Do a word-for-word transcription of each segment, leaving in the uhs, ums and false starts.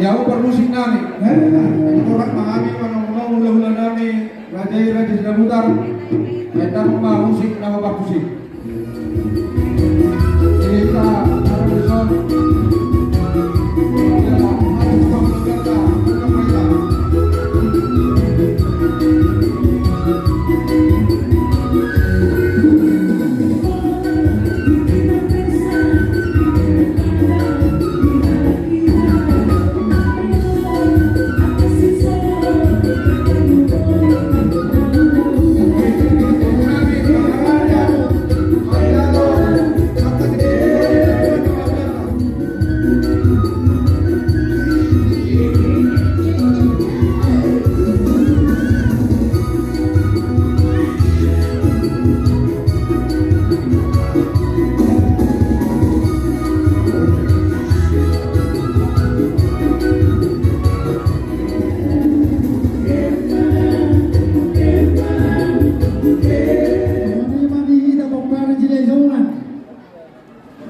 Ia, upa musik nami. Borat ma hami manongtong hulahula nami, raja i Raja Sidabutar. Baen damang ma musik na hombar tusi.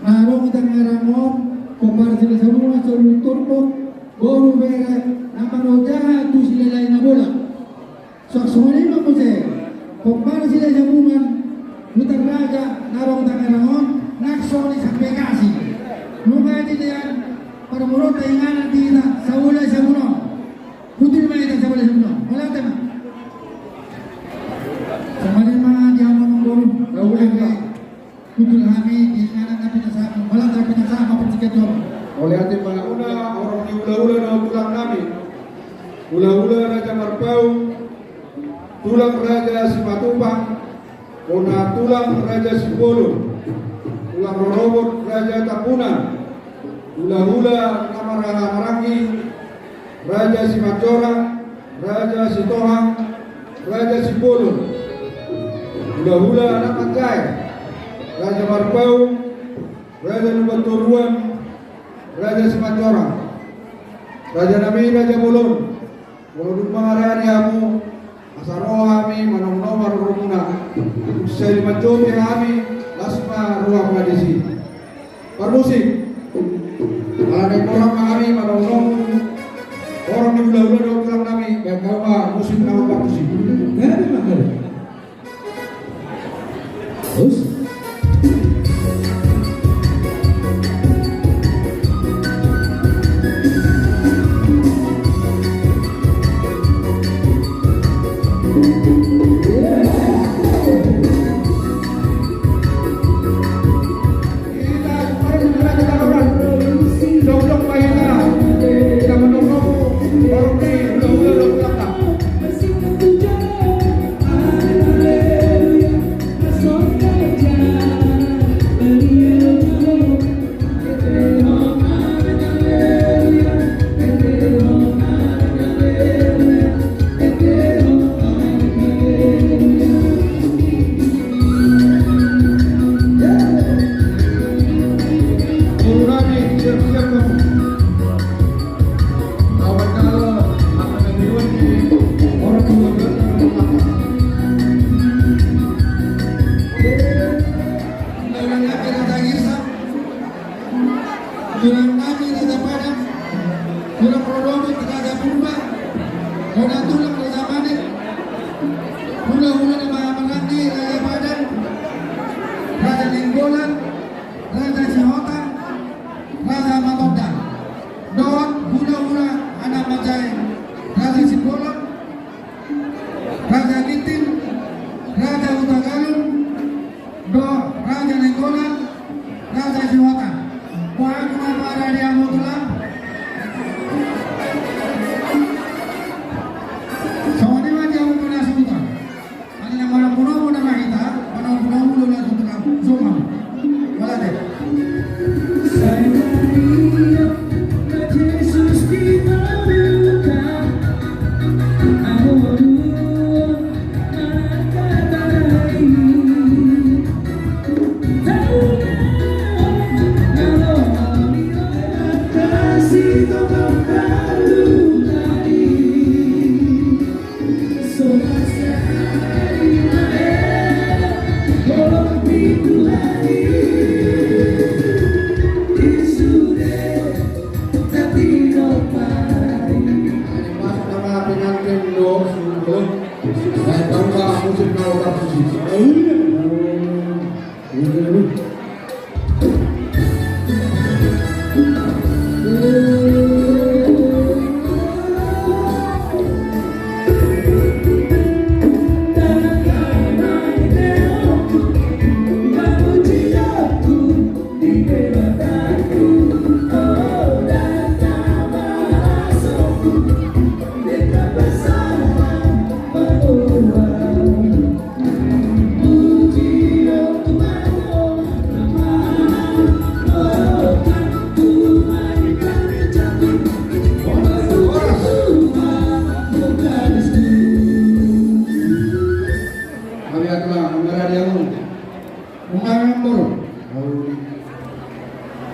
Na adong di tangerang on, Pomparan Silahisabungan, solu turpuk, boru, bere, na maro jaha tu silalahi na bola. Suang songon i ma muse, Pomparan Silahisabungan, Huta Raja, na adong di tangerang on, nang songon i sampe Bekasi. Nunga dilean parboruonta inganan di hita, saulai sabulan. Hutul ma hita saulai sabulan. Mauliate ma. Songon i ma di hamu amangboru. Saulai ma. Hutul hami di inganan na pinasahat, mauliate pinasahat ma partingkian tu hamu. Mauliate ma. Horong ni hulahula na tulang nami. Hulahula Raja Marpaung, tulang Raja Simatupang, bona tulang Raja Simbolon, tulang rorobot Raja Tambunan, hulahula na marhahamaranggi, Raja Simanjorang, Raja Sitohang, Raja Simbolon, hulahula na manjae, Raja Marpaung, Raja Lumbantoruan, Raja Simanjorang, raja nami Raja Bolon, molo dung mangarani hamu, asa ro hami manongtong ma roromuna. Sai manjoti hami, las ma rohamuna disi. Parmusik. Ala naeng borat ma hami manongtong horong ni hulahula dohot tulang nami, baen hamu ma musik na hombar tusi. Terus. Tulang nami Raja Padan, tulang rorobot Raja Purba, bona tulang Raja Manik, hulahula na marhahamaranggi Raja Padan, Raja Nainggolan, Raja Sihotang, Raja Matonda, dohot hulahula anak manjae Raja Simbolon, Raja Ginting, Raja Hutagalung, dohot Raja Nainggolan, Raja Sihotang. Boha ma parade hamu tulang? Songon i ma di hamu panasuhuton. Alai na manang bonomu nama hita, manang bonomu lola tu tulang. Songon i. Mauliate.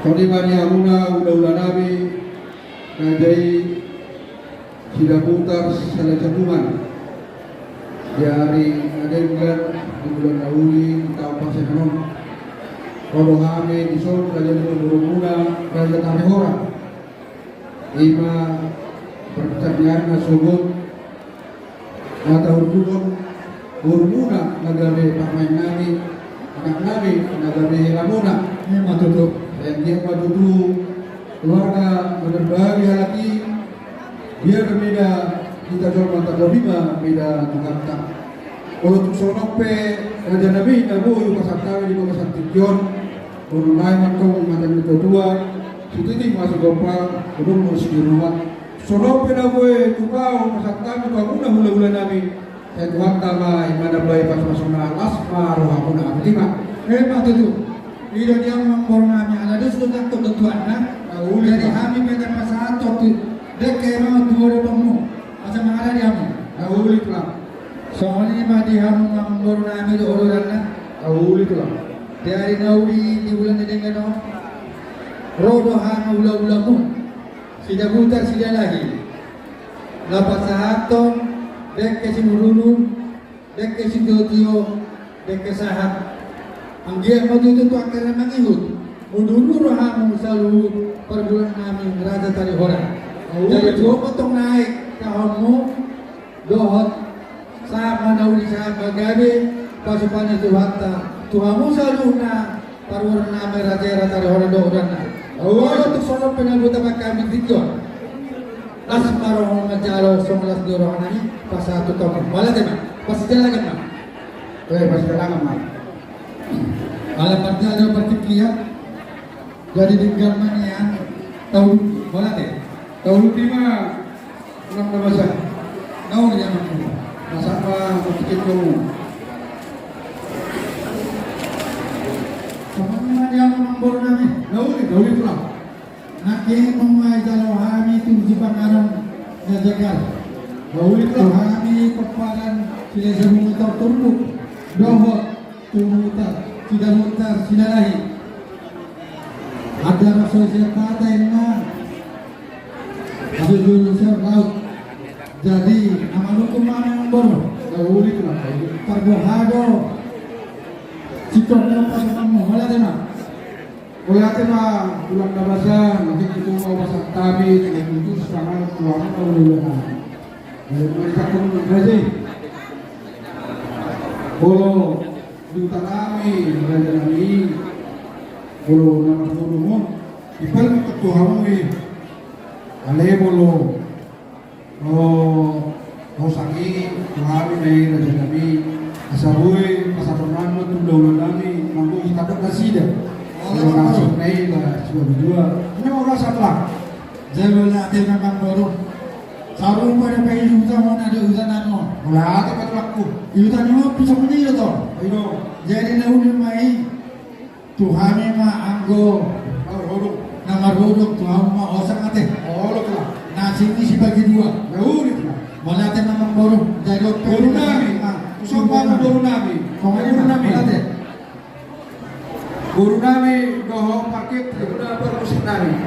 Songon i ma di hamuna hula-hula nami, raja i Sidabutar Salajapungan. Di ari na denggan, di bulan na uli, di taon parsiangan on, ro do hami dison raja ni pamoruonmuna, Raja Tarihora. I ma partangiangan na sogot, na tahurduhon borumuna na gabe parumaen nami, anak nami na gabe helamuna. I ma tutu. Anggiat ma tutu keluarga na berbahagia halak i, biar beda hita jolma, tarlobi ma beda Tuhanta. Molo tung songon on pe raja nami na boi hupasahat hami di bagasan tingki on, boru nami ma antong hata ni natuatua, sititi ma sigompa, godang ma siginuman. Songon on pe na boi tupa hupasahat hami tu hamuna hula-hula nami, sai Tuhanta ma i ma na mambahen pasu-pasuna, las ma rohamuna. Botima. I ma tutu. I do di hamu amangboru nami, ala dos do tangkot do tuanna. Jadi hami pe na pasahathon tu dengke ma tu boru pangmu. Asa mangalari hamu. Uli tulang. Songon i ma di hamu amangboru nami dohot oloranna. Uli tulang. Di ari na uli di bulan na denggan on, ro do hami hula-hulamu, Sidabutar Sidalahi, na pasahathon dengke simudurudur, dengke sitio-tio, dengke sahat. Anggiat ma tutu tu angka na mangihut, mudurudur hamu saluhut parboruon nami Raja Tarihora. Jadi tu on ma antong naek taonmu, dohot sahat ma na uli, sahat ma gabe pasupasu ni Tuhanta tu hamu saluhutna parboruon nami Raja Tarihora dohot oloranna. Molo tung songon on pe na boi tupa hami di tingki on, las ma roha manjalo songon las ni roha nami pasahat tu hamu. Mauliate ma. Pasijalagan ma. Eh, pasijalagan ma. Ala parjolo partingkian. Jadi denggan ma nian. Tahu, mauliate. Tahu lima. Tulang na basa. Tahu dia ma. Masa apa berpikir kamu? Sama dia amangboru nami. Tahu ni, tahu ni tulang. Nangkin ma dijalo hami tu sipanganon na jagar. Uli tu hami pomparan Silahi Sabungan Tortorbu dohot tu Butar, Sidabutar Sidalahi. Ada raso siapa tainna. Ada dulu siapa laut. Jadi nama dukung mana yang boru. Uli tu. Parboha do. Sitorna pasukanmu, mauliate ma. Mauliate ma tulang na basa, nangkin tutu ma hupasahat hami, nangkin tutu sipanganon tu hamu hula-hula nami. Mauliate ma di hamu raja i. Molo di huta nami, raja nami, molo na marboru on, dipalem tu hamu i. Alai molo O, o sanggi, tu hami ma i raja nami, asa boi pasahaton nami tu hula-hula nami, manggohi tandok nasida. Molo na suk na i ba sibabi dua. Ini mau rasa pelak. Jadi mauliate ma amangboru. Sarupa dope i huta on, ada huta nano. Mauliate ma tulangku. Huta nano pisok ni do to. Ayo. Jadi na uli ma i. Tu hami ma anggo na marhudung, tu hamu ma osang ate. Olo tulang. Nasing ni sibagi dua. Mauliate ma amangboru. Jadi boru nami. Songon i ma boru nami. Boru nami. Mauliate. Boru nami dohot parkit, boru nami parmusik nami.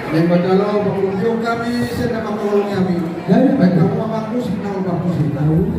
Naeng mandalo pangurung hami, sian na mangurung hami. Baik, baik. Baik, hamu ma pangurung, na pangurung.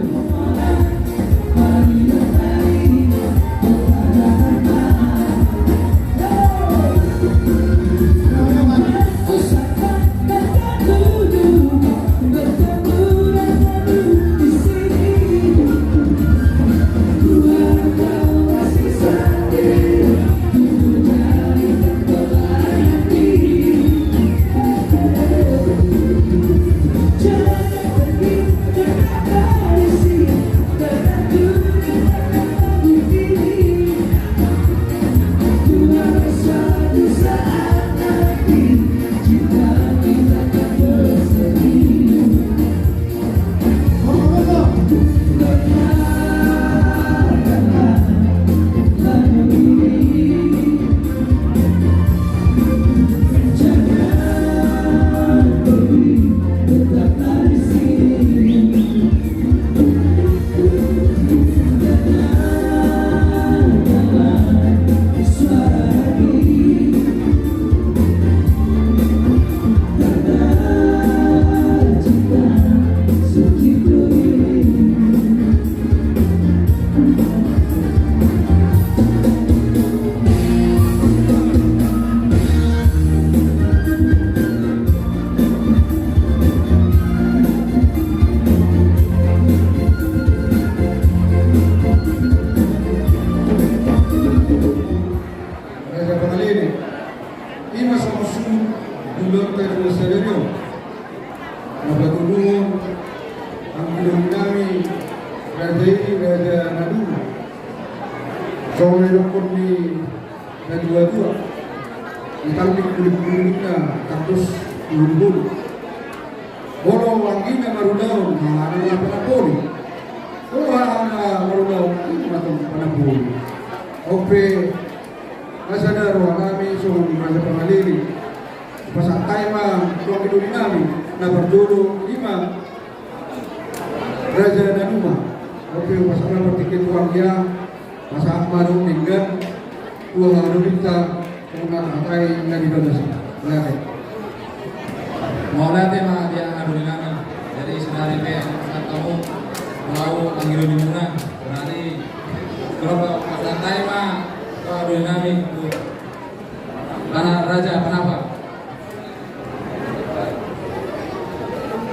Natuatua, di talpik kulikkulikna, tandus bulubulu. Molo anggina marulaon, hahana ma panamboli. Molo hahana marulaon, anggina ma tong panamboli. On pe, na sada rohanami songon raja pangalili. Pasahat hami ma tu anggi dolinami na parjolo, i ma Raja Danuma. On pe pasahat ma partingkian tu anggia. Pasahat ma dohot denggan tu anggi dolinta, songon na tahatai na di bagasan. Mauliate. Mauliate ma di anggi dolinami. Jadi sadari pe pasahat hamu tu anggi dolimuna. Berarti berapa pasahat hami ma tu anggi dolinami tu Pana Raja Panapa.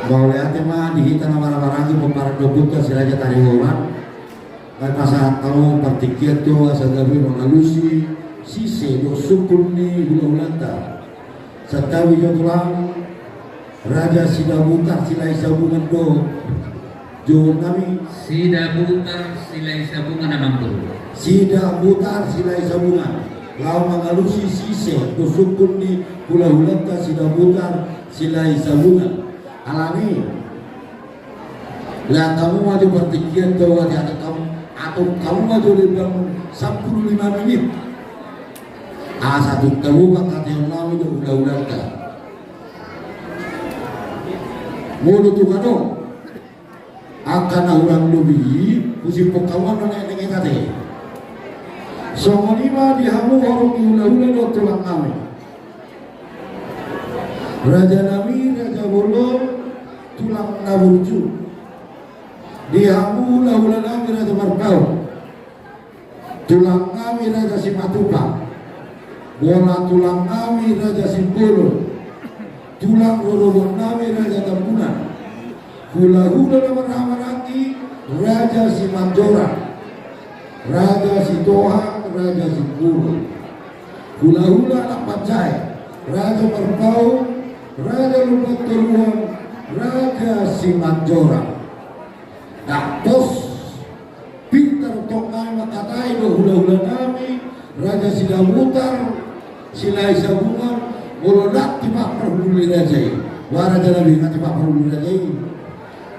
Mauliate ma di hita na marhahamaranggi pomparan ni ompunta si Raja Tarihoran. Nunga pasahat hamu partingkian tu asa gabe mangalusi sise dohot sungkun ni hulahulanta. Santabi jo tulang. Raja Sidabutar Silahi Sabungan do jouonnami. Sidabutar Silahi Sabungan, amangboru. Sidabutar Silahi Sabungan. Laho mangalusi sise dohot sungkun ni hulahulanta Sidabutar Silahi Sabungan. Alani, lean hamu ma jo partingkian tu ate-ate hamu, atur hamu ma jo lembang sampulu lima menit. Asa tung tabuka hateannami dohot hulahulanta. Molo tung adong angka na hurang lobi, husiphon hamu ma na naeng-naeng i ate. Songon i ma di hamu horong ni hulahula dohot tulangnami. Rajanami Raja Bolon, tulang na burju. Di hamu hulahulanami Raja Marpaung. Tulangnami Raja Simatupang, bola tulangnami Raja Simbolon, tulang rorobotnami Raja Tambunan, hulahula na marhahamaranggi Raja Simanjorang, Raja Sitohang, Raja Simbolon, hulahula anak panjae Raja Marpaung, Raja Lumban Toruan, Raja Simanjorang. Dapos. Pintor tong nami mangkatai dohot hulahulanami Raja Sidabutar Silahi Sabungan, molo ndang tipak parhundul ni raja i. Wa rajanami, ndang tipak parhundul ni raja i.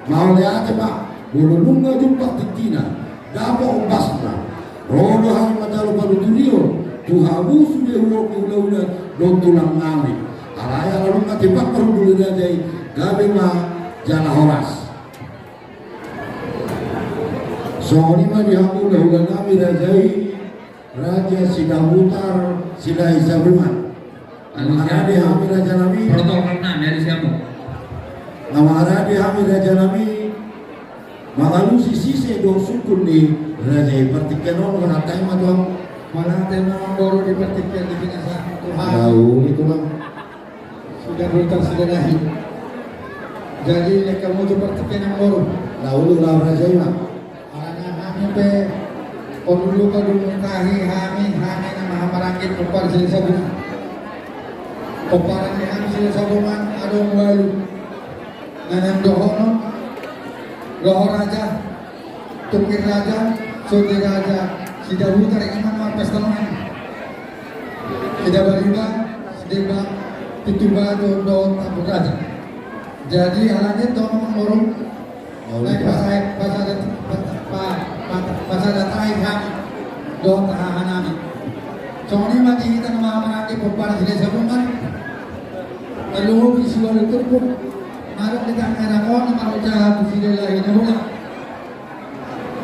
Mauliate ma, molo nunga jumpang tingkina, dapot ombasna, ro do hami manjalo panuturion tu hamu sude horong ni hulahula dohot tulangnami. Alai ala nunga tipak parhundul ni raja i, gabe ma jala horas. Songon i ma di hamu hulahulanami raja i, Raja Sidabutar Silahi Sabungan. Mangarade hami rajanami. Protokol nami, alusi hamu. Na mangarade hami rajanami mangalusi sise dohot sungkun ni raja i. Partingkian on, mauliate ma tu hamu. Mauliate ma amangboru di partingkian di pinasahat Tuhan. Lauli tulang. Sudah berhutang sudah lahir. Jadi lek kamu tu partingkian amangboru. Lauli, lauli raja i ma. Alana hami pe, on dulu ka dulu tahi hami, hami na marhahamaranggi pomparan Silahi Sabungan. Pomparan ni hami Silahi Sabungan adong ualu. Na naeng dohonon, Roha Raja, Tungkir Raja, Sondi Raja, Sidabutar, i ma na marpesta on. Sidabariba, Sidebak, Pitubatu dohot Tambun Raja. Jadi alani tong amangboru, naeng pasahat, pasahat, pa, pa, pa, pasahat hami dohot hahanami. Songon i ma di hita na marhahamaranggi pomparan Silahi Sabungan. Tarlumobi siualu turpuk, madung di tangerang on, marujah tu Silalahi Naula.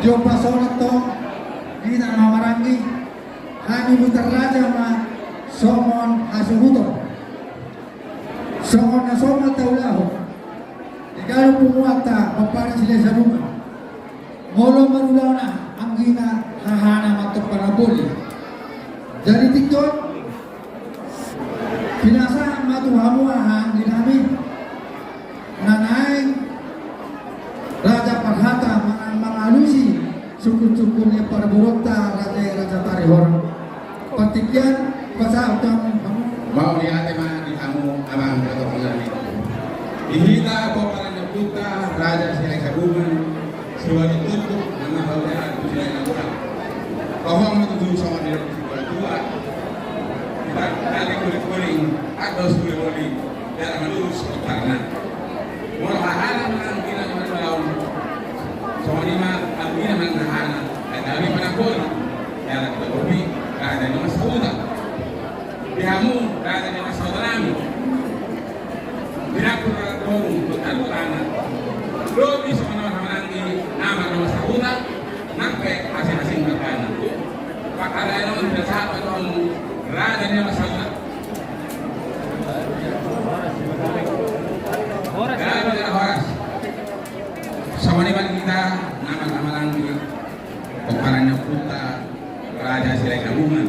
Di ombas on tong, di hita na marhahamaranggi, hami Butar Raja ma songon hasuhuton. Songon na somal taulahon di ganup punguanta pomparan Silahi Sabungan. Molo marulaon aha, anggina hahana ma tong panamboli. Jadi tingki on, pinasahat ma tu hamu haha angginami na naeng raja parhata manang mangalusi sungkunsungkun ni parboruonta raja i, Raja Tarihoran. Partingkian pasahat hamu. Mauliate ma di hamu amang protokol nami. Di hita pomparan ni ompunta Raja Silahi Sabungan, siualu turpuk na marujah tu Silalahi Naula. Roha ma tutu songon nidok ni situa-tua. Guling-guling, ados guling-guling, jala malurus pomparanna. Molo hahana manang gina manang daon, songon i ma anggo gina manang hahana, gabe panamboli, jala gabe raja ni masa uta. Di hamu raja ni masa uta nami. Di dapur raja ni masa uta nami. Lobi songon i ma hamu nangkin nama ni masa uta, nang pe asing-asing margana. Pakalain on, tidak sabar on, raja ni masa uta. Horas. Gabe horas. Songon i ma hita nama-nama nangkin. Pomparan ni ompunta Raja Silahisabungan.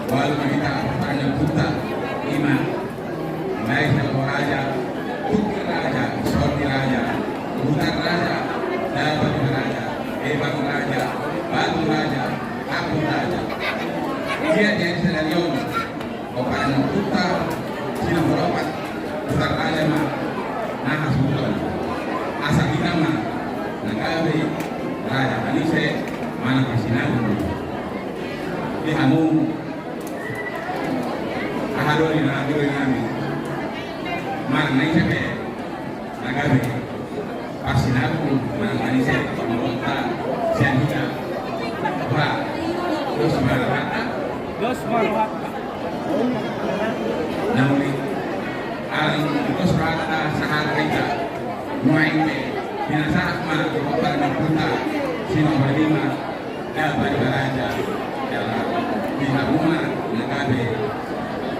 Ualu ma hita pomparan ni ompunta, ima Lae Silaban Raja, Tungkil Raja, Sondi Raja, Butar Raja, Daban Raja, Ebang Raja, Batu Raja, Ampun Raja. Ia jadi sadari on pomparan ni ompunta si nomor opat, Butar Raja ma na hasuhuton. Asa hita ma na gabe raja manise manang parsinagung. Di hamu, aha do di na, aha do di nami, manang na ise pe na gabe parsinagung manang manise pamorota sian hita. Wah, dos ma rohanta. Dos ma rohanta. Na uli, alai dos rohanta sahat hita. Nuaeng pe pinasahat ma tu pomparan ni ompunta si nomor lima. Daban Raja, jala di hamu ma na gabe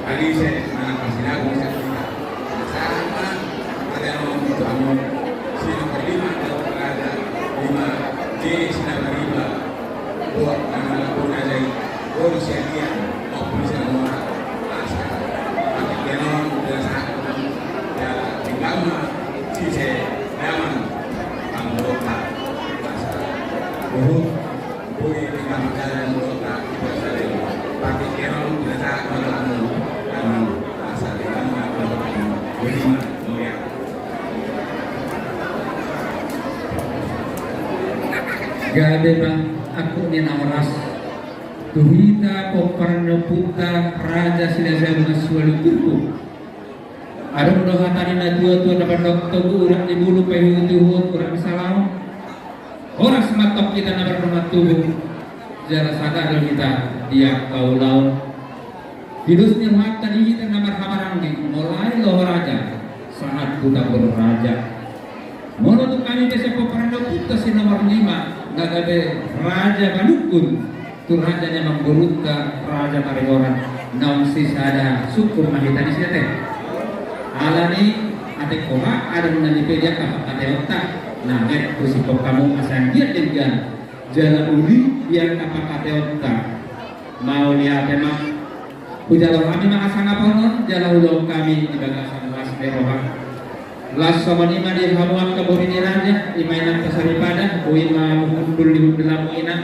manise manang parsinagung sian hita. Sama ada on tu hamu si nomor lima, Daban Raja, lima, J Sinabariba, buat nama lapor aja i, boru sian dia, ompung sian mora, asa, pakai genon, jala sahat, jala di hamu ma sise damang, pamorota, asa, luhut. Gabe ma angkup ni na horas tu hita pomparan ni ompunta Raja Silahisabungan Siwalu Turpuk. Adong do hata ni na tua-tua na mandok, togu urat ni bulu, paihuthihut urat ni salaon. Horas ma antong hita na mardongan tubu, jala sada do hita di angka ulaon. Di dos ni rohanta di hita na marhahamaranggi, mulai Loho Raja sahat tu Tambun Raja. Molo tu hami pe sian pomparan ni ompunta si nomor lima, na gabe Raja Manungkun, tu raja ni amangborunta Raja Tarihoran, naung sisada sungkun ma hita disi ate. Alani ate, holan adong na nipe di angka pangkataionta, na get husingkop hamu asa anggiat denggan jala uli di angka pangkataionta. Mauliate ma. Hujalo hami ma hasangaphon on, jala huulahon hami di bagasan las ni roha. Laos songon i ma di hamu angka boru ni raja, i ma inanta saripada, boi ma hamu hundul di hundul hamu ina.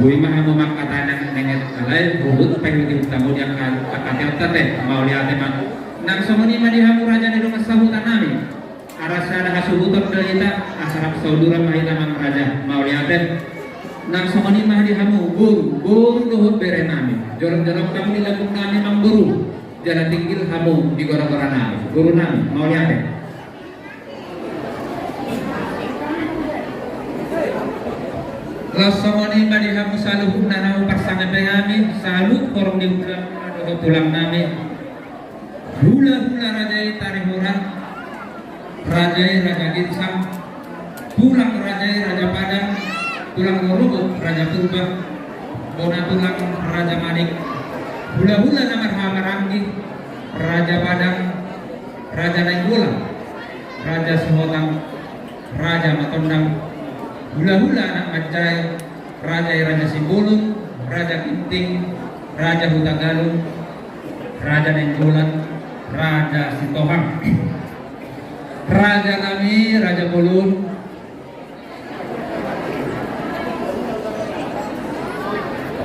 Boi ma hamu mangkatai nang nenget, alai huhut pe di hutamu di angka pangkataionta ate, mauliate ma. Nang songon i ma di hamu raja ni dongan sahuta nami. Asa sada hasuhuton do hita, asa rap sauduran ma hita amang raja, mauliate. Nang songon i ma di hamu boru, boru dohot bere nami. Jolok-jolok hamu di lambung nami amangboru, jala tinggil hamu di gora-gora nami, boru nami, mauliate. Laos songon i ma di hamu saluhutna na huparsangapi hami, saluhut horong ni hula dohot tulang nami. Hula-hula raja i Tarihoran, raja i Raja Ginsang, tulang raja i Raja Padang, tulang rorobot Raja Purba, bona tulang Raja Manik, hula-hula na marhahamaranggi, Raja Padang, Raja Nainggolan, Raja Sihotang, Raja Matondang, hula-hula anak manjae, raja i Raja Simbolon, Raja Ginting, Raja Hutagalung, Raja Nainggolan, Raja Sitohang. Raja nami, Raja Bolon.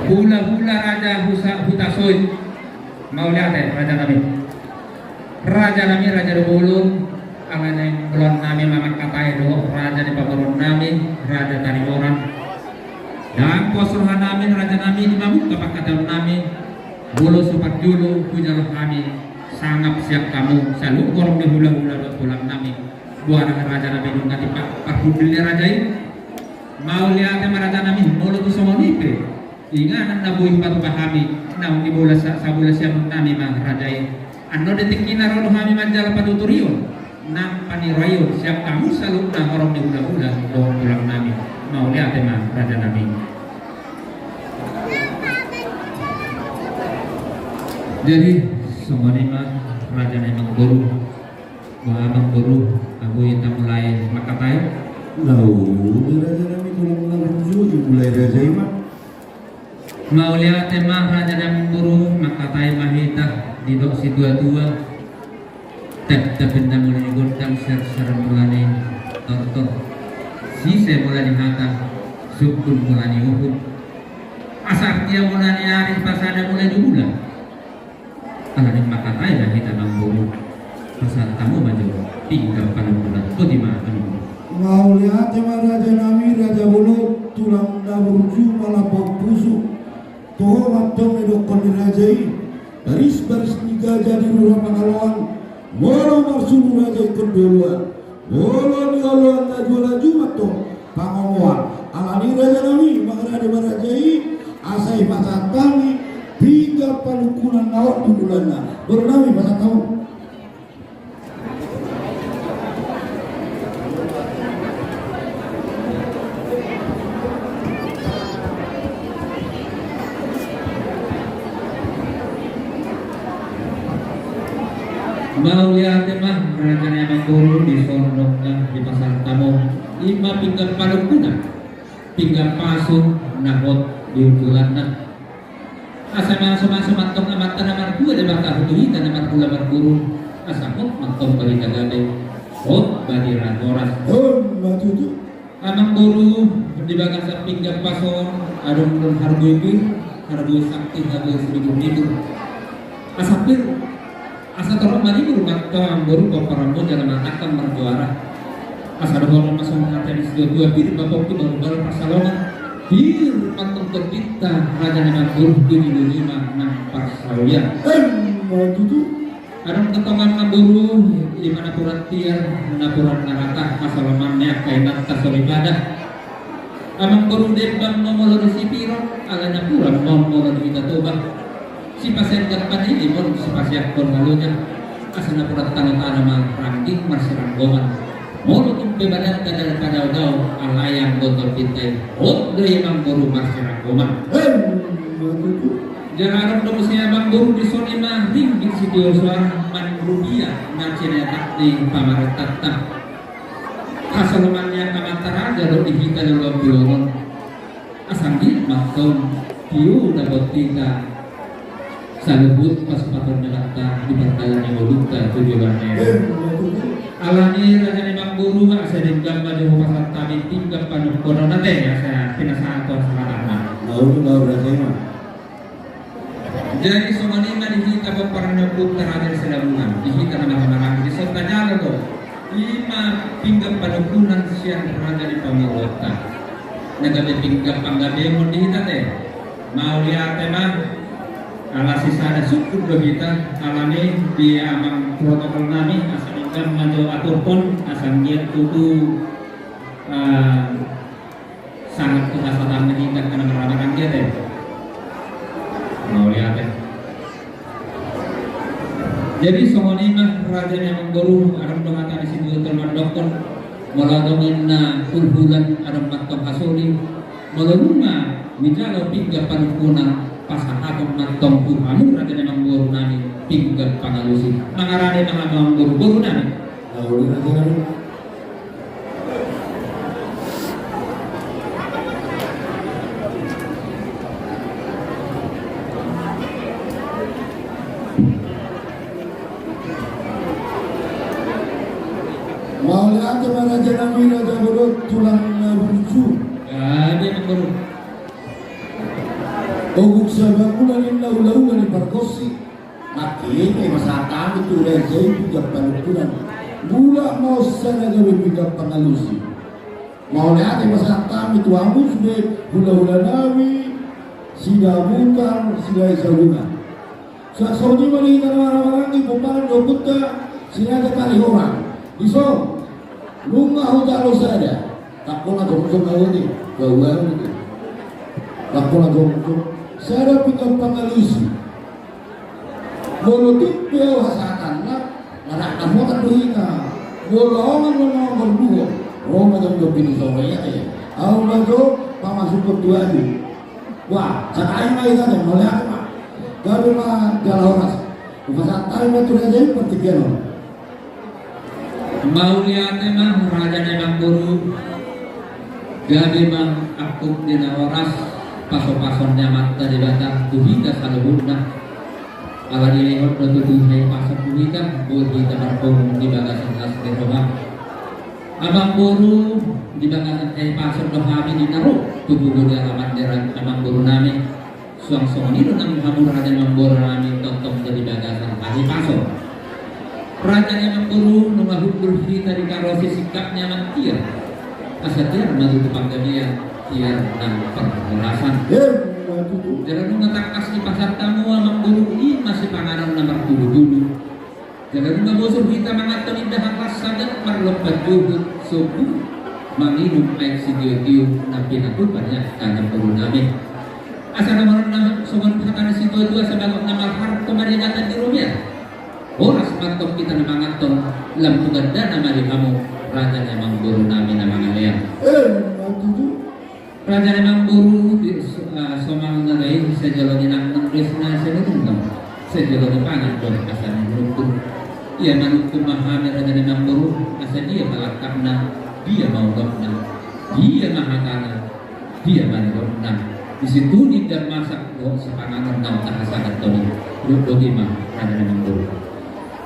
Hula-hula raja husa-, Hutasoit. Mauliate, raja nami. Raja nami, raja do bolon, ala naeng bolon nami ma mangkatai dohot raja ni pamoruon nami, Raja Tarihoran. Ndang pos roha nami, raja nami, di mamungka pangkataion nami. Molo so parjolo hujalo hami sangap sian hamu saluhut horong ni hulahula dohot tulang nami, boha do raja nami nunga dipa-, parhundul ni raja i. Mauliate ma raja nami, molo tung songon i pe inganan na boi hupatupa hami, naung di bolas sa-, sabola siamun nami ma raja i. Annon di tingki na ro do hami manjalo patuturon nang paniraion sian hamu saluhutna horong ni hulahula dohot tulang nami. Mauliate ma raja nami. Jadi songon i ma raja nami amangboru. Boha amangboru, abo hita mulai mangkatai? Laho, raja nami, tulang na burju, dimulai raja i ma. Mauliate ma raja nami amangboru, mangkatai ma hita. Didok situatua, tep-, tep inda mula ni gondang, serser mula ni tortor, sise mula ni hata, sungkun mula ni uhum, asa artia mula ni ari, pasada mula ni bulan. Alani mangkatai ma hita amangboru, pasahat hamu ma jo pinggan panungkunan. Boti ma amangboru. Mauliate ma raja nami, raja bolon, tulang na burju, malambok pusu. Toho ma antong na didokkon ni raja i: Baris-baris ni gaja di rura Pangaloan, molo marsuru raja ingkon di oloan. Molo di oloan laju-laju ma antong pangomoan. Alani raja nami, mangarade ma raja i, asa dipasahat hami pinggan panungkunan na hot di bulanna. Boru nami, pasahat hamu. Mauliate ma raja nami amangboru, dison do nunga dipasahat hamu, i ma pinggan panungkunan, pinggan pasu na hot di hundulanna. Asa masu-masu ma antong Amanta na martua Debata tu hita na marhula marguru, asa hot ma antong barita gabe, hot barita horas. Hot ma tutu. Amangboru, di bagasan pinggan pasu on adong do harbue pir, harbue sakti, harbue sibur-bibur. Asa pir, asa torop manibur ma antong amangboru pomparanmu jala manatangkang marjuara. Asa dohonon ma songon hata ni situatua: Pir ma pongki, baru-baru pansalongan. Pir ma antong tondinta raja nami amangboru, dungi-dungi ma nang parsaulian. Emma tutu. Adong do antong amangboru, i ma napuran tiar, napuran na rata, hasoloman ni angka inanta soripada. Amangboru, dembang ma molo di Sipiron, ala napuran ma molo di hita Toba. Sipasean gampang i, molo sipasean hon na loja. Asa napuran tano-tano ma rangging marsiranggoman. Molo tung pe badanta dal padao-dao, alai anggo tondinta i, hot do i amangboru marsiranggoman. Emma tutu. Jala adong do muse amangboru, dison i ma ringgit sitio soara, manang rupia na cinetak ni pamarentanta. Hasoloman ni angka amanta raja do di hita di loloan Pilonon. Asa anggiat ma antong tio dapot hita saluhut pasupaton ni Amanta di pardalan ni ngolunta tu joloan ni ari. Alani raja nami amangboru, asa denggan ma jo hupasahat hami pinggan panungkunan, ate, asa pinasahat tu sahabatna. Lalu, lalu raja i ma. Jadi songon i ma di hita pomparan ni ompunta Raja Silabungan, di hita na marhaha-maranggi, dison tajalo do i ma pinggan panungkunan sian raja ni pamoruonta. Na gabe pinggan panggabeon di hita, ate. Mauliate ma. Ala sisada sungkun do hita, alani di amang protokol nami, asa denggan ma jo aturhon, asa anggiat tutu, eh, sangap tu hasahatan ni hita angka na marhaha-maranggi, ate. Mauliate. Jadi songon i ma raja nami amangboru, adong do hata ni situatua mandokkon: Molo adong ninna hulhulan, adong ma antong hasoli. Molo nunga hujalo pinggan panungkunan, pasahathon ma antong tu hamu raja nami amangboru nami pinggan pangalusi. Mangarade ma hamu amangboru, boru nami. Lalu raja nami. Mauliate ma raja nami, raja bolon, tulang na burju. Jadi amangboru. Ogung Sabang Ula ninna ulaula ni pargonsi. Nangkin i ma sahat hami tu raja i pinggan panungkunan. Mulak ma on sada gabe pinggan pangalusi. Mauliate ma sahat hami tu hamu sude hulahula nami Sidabutar Silahi Sabungan. Songon i ma di hita na marhahamaranggi, pomparan ni ompunta si Raja Kalihoran. Dison, nunga hujalo sada. Ndang pola jongjong au i, gauan i. Ndang pola jongjong. Sada pinggan pangalusi. Molo tung pe au hasahatanna, na ndang dapotan do hita. Molo ahu ma na mangolu, ro ma jam dua pulu sore, ate. Au ma jo pamasukkon tu ahu. Wah, sada i ma hita, mauliate ma. Gabe ma jala horas. Hupasahat hami ma tu raja i partingkian on. Mauliate ma raja ni amangboru. Gabe ma angkup ni na horas, pasu-pasu ni Amanta Debata tu hita saluhutna. Ala dilehon do tutu hahipason tu hita, boi hita marpungu di bagasan las ni roha. Amangboru, di bagasan hahipason do hami di na ro tu pugu di alaman ni amangboru nami. Suang songon i do nang hamu raja ni amangboru nami, tongtong do di bagasan hahipason. Raja ni amangboru, nunga hundul hita ditarosi singkat ni amang tiar. Asa tiar ma tutu panggabean, tiar nang parhorasan. Jala nunga tangkas dipasahat hamu amangboru, i ma sipanganon na martudu-tudu. Jala nunga bosur hita manganhon indahan las sagat marlompan juhut sombu manginum aek sitio-tio na pinatupa ni angka namboru nami. Asa na maronna songon hata ni situa-tua, asa bagot na marharto ma di hata ni robean. Horas ma antong hita na manganhon, lam tu gandana ma di hamu raja ni amangboru nami na mangalean. Eh, ma tutu. Raja ni amangboru, di, eh, somal na dai, sai jolo ni nang nang res na sai nunung nang. Sai jolo ni pangan do asa ni nunung. Ia manungkun ma hami raja ni amangboru, asa dia ma langkatna, dia ma unokna, dia ma hatana, dia ma nidokna. Di situ ni da masak do sipanganon naung tahasahathon i. Dok do i ma raja ni amangboru.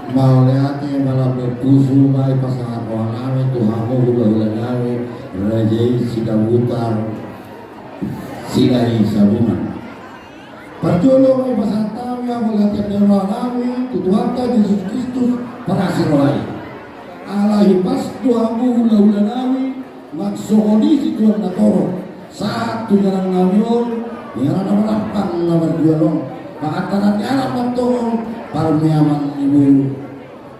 Mauliate ma, lam pusu ma i pasahat roha nami tu hamu hulahula nami, raja i Sidabutar Silahi Sabungan. Parjolo ma i pasahat hami mauliate ni roha nami tu Tuhanta Jesus Kristus parasi roha i. Ala hipas do hamu hulahula nami, nang songon i situan na torop, sahat tu inganan nami on, inganan na marampang na marjual on. Pangantaran ni anak ma antong on, parmeaman ni boru.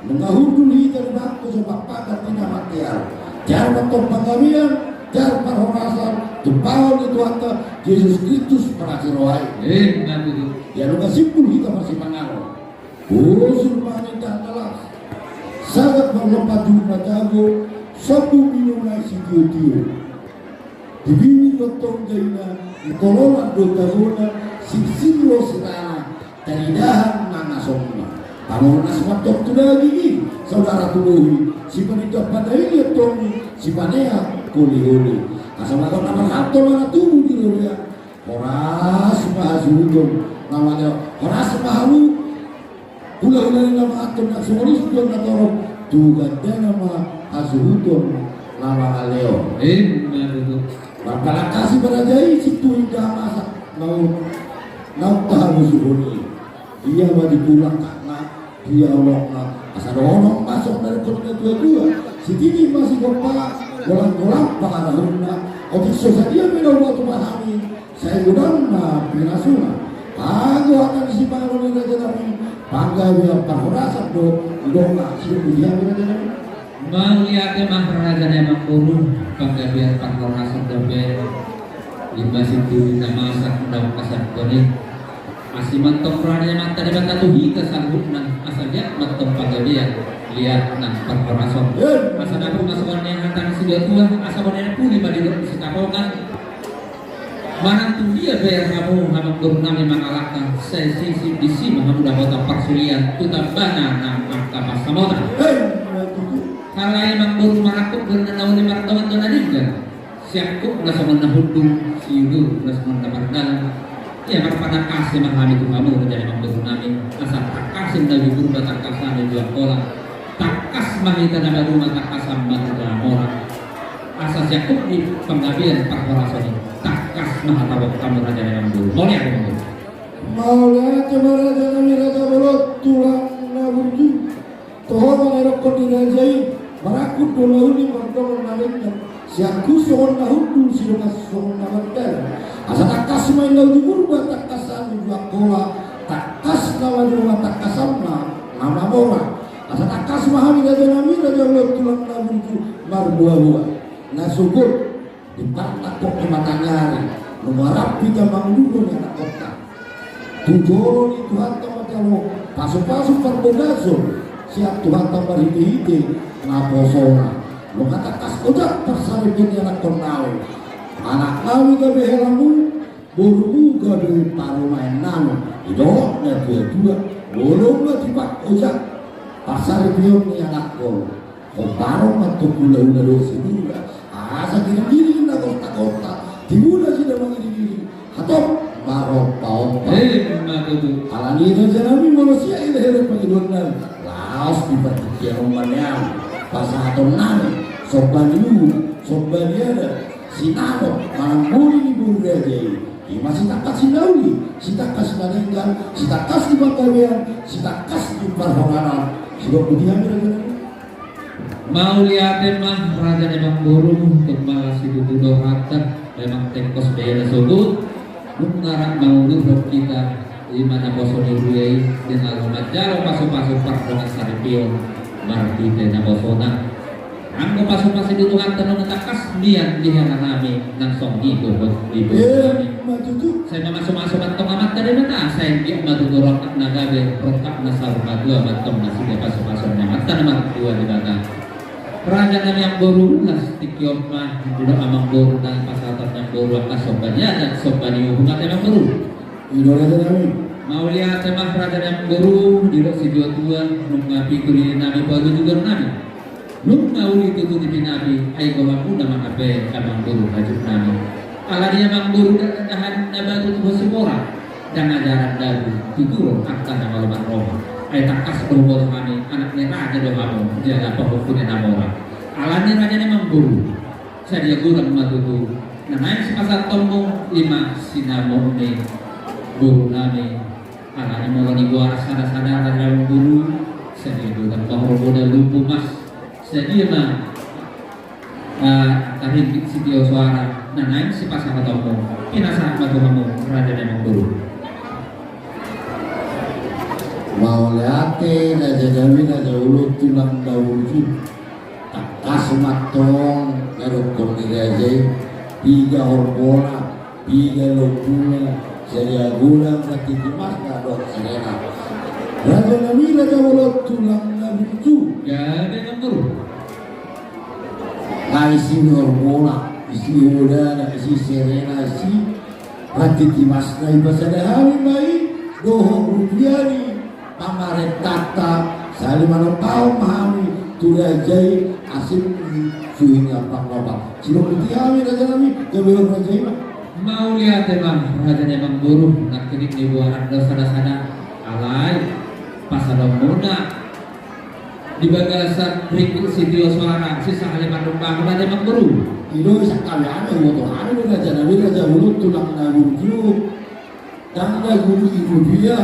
Nunga hundul hita di bangku so pakpakan di na matiar. Tiar ma antong panggabean, tiar parhorasan, tumpahon ni Tuhanta Jesus Kristus parasi roha i. Eh, na tutu. Ia nunga simpul hita marsipanganon. Bosur ma indahan na las sagat marlompan juhut na jago, sombu minum aek sitio-tio. Di bibir do antong jaina, di tolonan do jagona, sirsir do sirana, taridahan nangasonna. Pamoruon asi ma antong tu daging i, saudara tu bohi, sipaninda padaili antong i, sipaneang holi-holi. Asa bagot na marhalto ma na tubu di robean. Horas ma hasuhuton na mangalean. Horas ma hamu hulahula ni na manganhon, nang songon i situan na torop, tu gandana ma hasuhuton na mangalean. Ima tutu. Marpalangkasi ma raja i sintua indahan masak naung, naung tahabosuhon i. Dia ma di tulang, kakna, dia unokna. Asa dohonon ma songon na nidok ni na tua-tua: Sititi ma sigompa, golang-golang pangarahutna. Otik so sadia pe na huboto ma hami, sai godang ma pinasuna. Ago hata ni sipanganon ni raja nami, panggabean parhorasan do didok na sian dia pe raja nami. Mauliate ma raja ni amangboru, panggabean parhorasan dope. Ima sintua indahan masak naung pasahathon i. Asi ma antong roha ni Amanta Debata tu hita saluhutna, asa liat ma antong panggabean, liat nang parhorasan. Asa dapot ma songon na nidok ni hata ni situa-tua, asa boi na puli ma didok ni sitapongan. Manang tu dia pe hamu amangboru nami mangalangka, sai disi, disi ma hamu dapotan parsulian tu tambana nang angka pansamotan. Alai amangboru, marangkup do na uli, martongan do na denggan. Siangkup na songon na hundul, siudur na songon na mardalan. Ia marpanangkasi ma hami tu hamu raja ni amangboru nami, asa tangkasan na uju Purba, tangkasan na uju Angkola. Tangkas ma hita na maduma, tangkasan ma hita na mora. Asa siangkup ni panggabean parhorasan i, tangkas ma hatahon hamu raja ni amangboru. Mauliate ma. Mauliate ma raja nami, raja bolon, tulang na burju. Toho ma na nidokkon ni raja i, marangkup do na uli, mardongan na denggan. Siangkup songon na hundul, sidongan songon na mardalan. Asa tangkas ma inna uju Purba, tangkasan uju Angkola, tangkas Sama di rumah tangkas ma na mamora. Asa tangkas ma hami raja nami, raja ulos tulang na burju, marboaboa. Na sogot di partangkok ni mataniari, nunga rap hita manguduhon ni anakkonta. Tu jolo ni Tuhanta ma jalo pasupasu parbagason sian Tuhanta marhitehite naposona. Nunga tangkas ojak parsaripeon ni anakkonnami. Anaknami gabe helamu, borumu gabe parumaennami. Didok na tuatua, molo nunga tipak ojak parsaripeon ni anakkon, hombar ma antong hulahula dohot siula. Asa giringgiring na gostagosta, tibu nasida mangiringiring, hatop marompaompa. Emma tutu. Alani i raja nami, molo sian i leher pangidoannami, laos di partingkian on ma nian pasahatonnami somba ni uhum, somba ni adat, sinamot manang boli ni boru raja i. Ima sitangkas sinauli, sitangkas na denggan, sitangkas di panggabean, sitangkas di parhorasan. Sidok boti hami raja nami. Mauliate ma raja ni amangboru, tung ma situtu do hata, memang tengkos be na sogot. Nunga rap manguduhon hita ima naposo ni huria i, dengan manjalo pasupasu pardongansaripeon marhite naposona. Anggo pasupasu ni Tuhanta nunga tangkas nian di hela nami, nang songon i dohot di boru nami. Emma tutu. Sai mamasumasu ma antong Amanta Debata, sai anggiat ma tutu rongkap na gabe, rongkap na saur matua ma antong nasida pasupasuon ni Amanta na martua Debata. Raja nami amangboru, las tingki on ma didok amangboru nang pasahaton ni amangboru angka somba ni adat, somba ni uhum, ate amangboru. I do raja nami. Mauliate ma raja ni amangboru, didok situatua, nunga pitu nini nami, palu jugar nami. Nunga uli tutu di pinapi, ai gohamuna ma hape amangboru raja nami. Alani i amangboru, ndang dahan na batu tu Sibora, ndang ajaran dabu tuturon angka na malo marroha. Ai tangkas do huboto hami, anak ni raja do hamu, jala pahompu ni na mora. Alani i raja ni amangboru, sadia godang ma tutu na naeng sipasahatonmu, ima sinamot ni boru nami. Alani molo nigoar sada-sada raja ni amangboru, sadia godang ma horbo na lupu mas, sadia ma, ah, angka ringgit sitio soara na naeng sipasahatonmu, pinasahat ma tu hamu raja ni amangboru. Mauliate raja nami, raja ulos tulang na burju. Tangkas ma antong na dokkon ni raja i, piga horbona, piga lombuna, sadia godang, sadia timas, na dohot serena. Raja nami, raja ulos tulang na burju. Gabe amangboru. Nga isi ni horbona, isi ni hodana, isi serena, isi rantiti masna i, pasada hami ma i dohot rupia ni pamarentanta, sahali manombahon ma hami tu raja i, asa suhi ni ampang lopa. Sidok boti hami raja nami, gabe on raja i ma. Mauliate ma raja ni amangboru, nangkining nigoaran do sada-sada, alai pasahatonmuna di bagasan ringgit sitio soara, sisahali manombahon raja ni amangboru. I do, sangkali hami huboto hami do raja nami, raja ulos tulang na burju. Ndang na guru i rupia,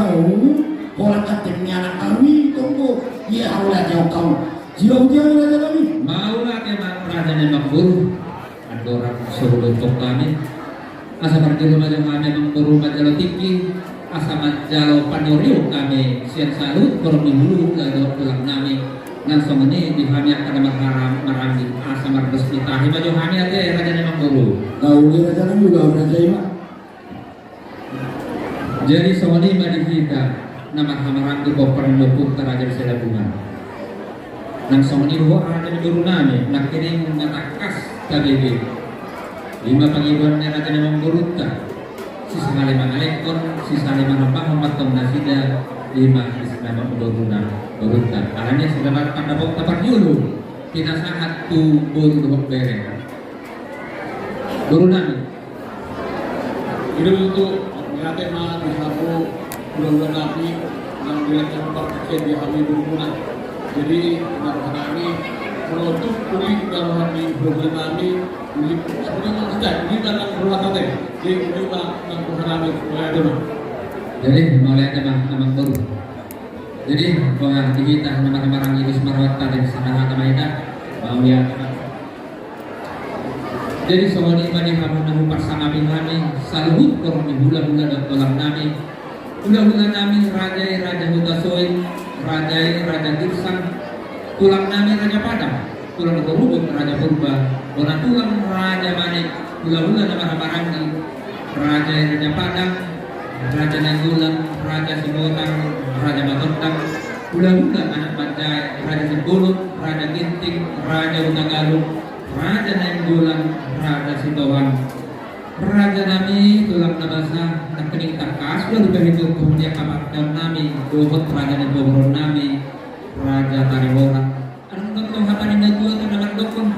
holan ganteng ni anak nami tonggo. Ia, mauliate ma raja nami. Mauliate ma raja ni amangboru. Andorang so hudokkon hami, asa marjolo ma jo hami amangboru manjalo tingki, asa manjalo panurion hami sian saluhut horong ni hula dohot tulang nami. Nang songon i di hami angka na marharam maranggi, asa mardos ni tahi ma jo hami, ate raja ni amangboru. Na uli raja nami, uli raja i ma. Jadi songon i ma di hita na marhamaranggi pomparan ni ompunta Raja Silabuhan. Nang songon i dohot raja ni boru nami, nangkining na tangkas tabege, ima pangidoan ni raja ni amangborunta. Sisahali mangalehon, sisahali manambahon ma antong nasida, ima di sinamot ni boruna, borunta. Alani i, sisada pandapotta parjolo pinasahat tu boru dohot bere. Boru nami. I do tutu, mauliate ma di hamu hulahula nami, nang dilehon partingkian di hami borumuna. Jadi, nang hami, molo tung uli di roha ni hulahula nami, uli, sebenarnya maksudnya, uli nang roha tate. Jadi, uli nang roha nami, mauliate ma. Jadi, mauliate ma, amangboru. Jadi, boha di hita na marhamaranggi, di sumarawat tate, sada hata ma hita, mauliate ma. Jadi songon i ma di hamu na huparsangapi hami, saluhut horong ni hulahula dohot tulang nami, Hulahula nami raja i Raja Hutasoit, raja i Raja Girsang, tulang nami Raja Padang, tulang Horubot Raja Purba, bona tulang Raja Manik, hulahula na marhaha maranggi, raja i Raja Padang, Raja Nainggolan, Raja Sihotang, Raja Matondang, hulahula anak manjae, Raja Simbolon, Raja Ginting, Raja Hutagalung, Raja Nainggolan, Raja Sitohang. Raja nami tulang na basa, nangkining tangkas do dipaihutihut tu hami angka partingkian nami, dohot raja ni pamoruon nami, Raja Tarihorang. Adong do tong hata ni na tua tu na mandokkon,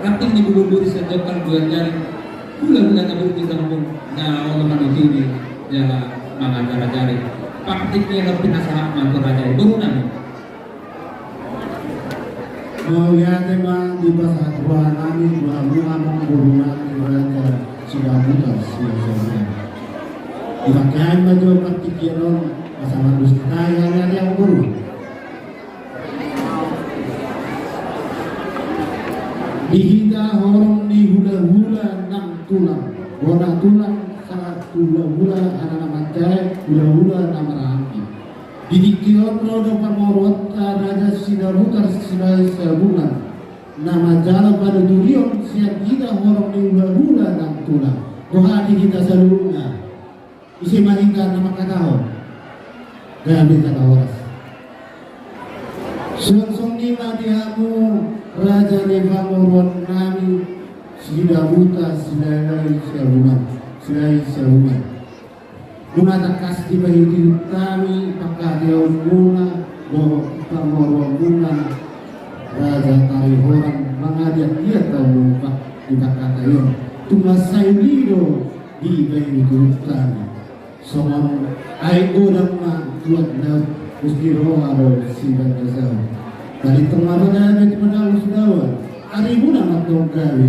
ranting ni bulu duri sanjongkal dua jari, hulahula na burju na hamung, na olo manuturi jala mangajarajari. Partingkian on pinasahat ma tu raja i, boru nami. Mauliate ma dipasahat roha nami tu hamu amang boru nami Raja Sidabutar Sidabutar. Dipakean ma jo partingkian on asa mandus hita i, ale ale amang boru. Di hita horong ni hulahula nang tulang, bona tulang sahat hulahula anak na manjae, hulahula na marhaha maranggi. Di tingki on ro do pamoruonta Raja Sidabutar Silahi Sihabungan na manjalo panuturion sian hita horong ni hulahula nang tulang. Boha di hita saluhutna? Ise ma hita na mangkatahon? Gabe jala horas. Suang songon i ma di hamu raja ni pamoruon nami Sidabutar Silahi Sihabungan, Silahi Sihabungan. Nunga tangkas dipaihutihut hami pangkataionmuna dohot pamoruonmuna Raja Tarihorang, mangaliat-liat hamu di pangkataion. Tung mansai uli do dipaihutihut hami. Songon aek godang ma tuat laut, musti roha do sibanda saut. Balintang ma padabe tu padang sudawa, arimuna ma tong gabe.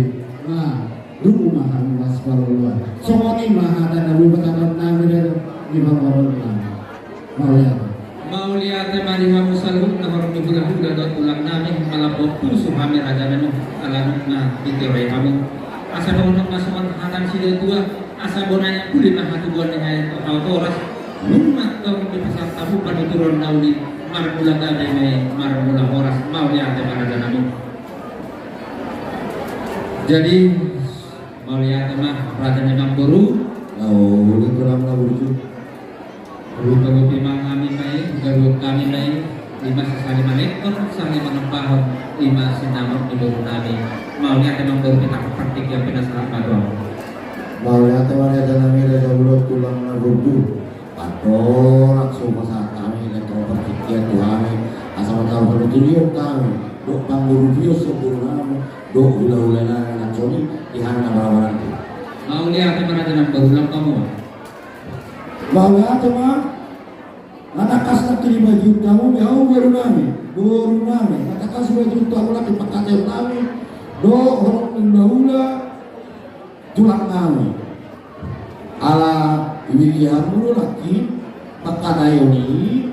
Nah, dungu ma hamu las paloloan. Songon i ma hata na boi pasahaton nami raja ni pamoruon nami. Mauliate. Mauliate ma di hamu saluhutna horong ni hulahula dohot tulang nami, malambok pusu hami raja nami, ala nunga ditiroi hamu. Asa dohonon ma songon hata ni situatua, asa bona i uli ma hatubuan ni hau toras, nunga tong dipasahat hamu panuturion na uli, marmula gabe ma i, marmula horas. Mauliate ma raja nami. Jadi, mauliate ma raja ni amang boru. Laho, uli tulang na burju. Uli tulang, ima hami ma i, garup hami ma i, ima sasali manekon, sasali manambahon, ima sinamot ni boru nami. Mauliate ma amang boru, pinasahat partingkian, pinasahat ma tu hamu. Mauliate ma raja nami, raja uli tulang na burju. Andorang so hupasahat hami, na tong partingkian tu hami, asa mangkatai panuturion hami, dohot pangurupion sian boru nami, dohot hulahula nami, na songon i di hami na marhaha maranggi. Mauliate ma raja nami, boru nami, hamu. Mauliate ma, na tangkas nangkin dipaihutihut hamu di hamu boru nami, boru nami, na tangkas dipaihutihut hamu nangkin pangkataion nami, dohot horong ni hulahula, tulang nami. Ala ibege hamu do nangkin pangkataion i.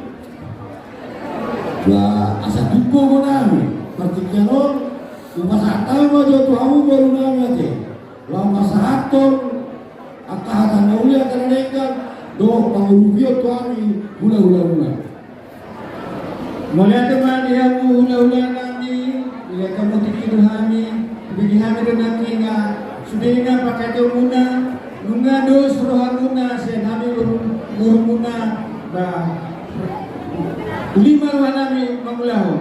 Ba asa tumpu do nami partingkian on, hupasahat hami ma jo tu hamu boru nami ate. Laho pasahathon angka hata na uli, hata na denggan, dohot pangurupion tu hami hulahula muna. Mauliate ma di hamu hulahula nami, mauliate ma di hamu, ibege hami do nangkin na sude na pangkataionmuna, nunga dos rohamuna sian hami boru, borumuna, ba uli ma roha nami mangulahon.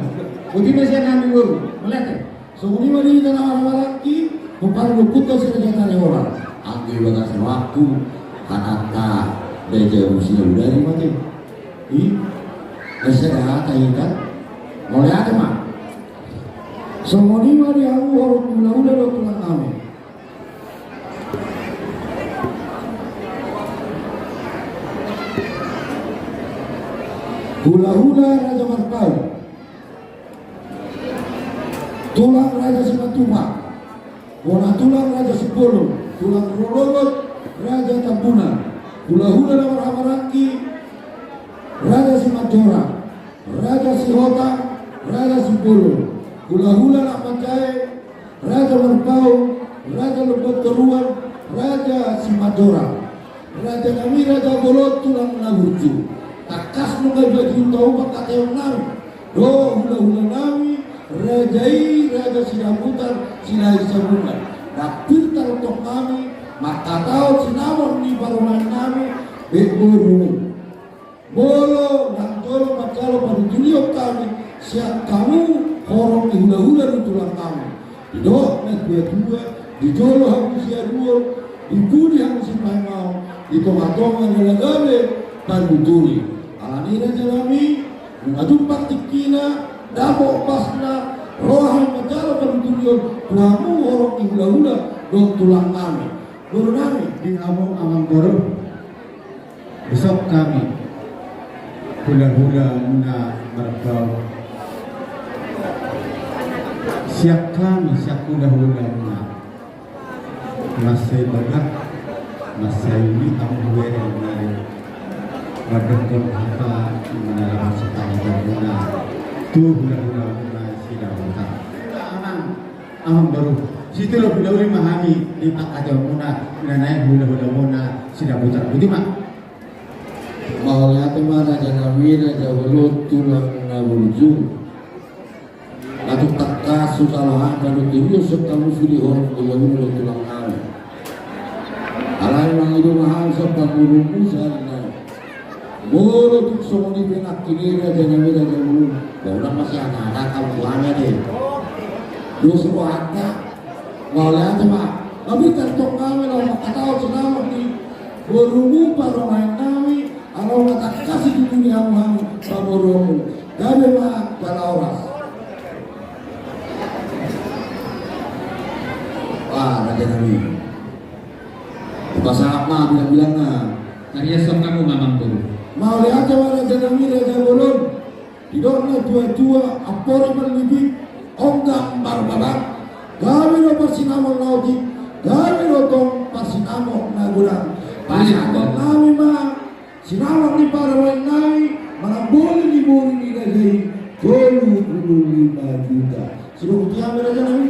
Boti ma sian hami boru. Mauliate. Songon i ma di hita na marhaha maranggi, pomparan ni ompunta si Raja Tarihorang. Anggo i bagas rohangku, hatanta Raja Musi na budari ma te. I, na sada hata hita. Mauliate ma. Songon i ma di hamu horong ni hulahula dohot tulang nami. Hulahula Raja Marpaung. Tulang Raja Simatupang, bona tulang Raja Simbolon, tulang rorobot Raja Tambunan, hulahula na marhaha maranggi, Raja Simanjorang, Raja Sihotang, Raja Simbolon, hulahula na manjae, Raja Marpaung, Raja Lumban Toruan, Raja Simanjorang. Raja nami, raja bolon, tulang na burju. Tangkas nunga dipajuhut hamu pangkataion nami dohot hulahula nami, raja i, raja Sidabutar Silahi Sabungan. Dampir taruntong nami mangkatahon sinamot ni parumaen nami, bet boru. Molo ndang jolo manjalo panuturion hami sian hamu horong ni hulahula dohot tulang nami. Didok natuatua, di jolo hamu siaduon, di pudi hamu sipaingaon, di tongatonga na gabe panuturi. Alani i raja nami, nunga jumpang tingkina, dapot pasna, ro hami manjalo panuturion tu hamu horong ni hulahula dohot tulang nami. Boru nami. Di hamu amangboru. Dison hami hulahula na marbaoa. Sian hami sian hulahula na mansai bagak, mansai uli hamu hubereng nari. Mandok hata manalaho sitanggung na tu hulahula na Sidabutar. Amang. Amangboru, situtu uli ma hami di pangkataion muna, na naeng hulahula muna Sidabutar. Boti ma. Mauliate ma raja nami, raja bolon, tulang na burju. Langsung tangkas hujalo hami panuturion sian hamu sude horong ni hulahula dohot tulang nami. Alai mangido ma hami sian pangurungmu sahali nai. Molo tung songon i pe nangkin i raja nami, raja bolon, ba unang ma sian anak hamu tu hami ate. Dos rohanta. Mauliate ma. Tapi taruntong hami laho mangkatahon sinamot ni borumu parumaen nami, ala unang tangkas situtu ni hamu hami pamoruonmu. Gabe ma jala horas. Wah, raja nami. Hupasahat ma bilangbilangna. Tariashon hamu ma amangboru. Mauliate ma raja nami, raja bolon. Didok natuatua, ampori marlipik, onggang marbabang. Gabe do parsinamot na otik, gabe do tong parsinamot na godang. Pasahaton nami ma sinamot ni parumaen nami, manamboli ni boru ni raja i tolu pulu lima juta. Sidok tu hami raja nami.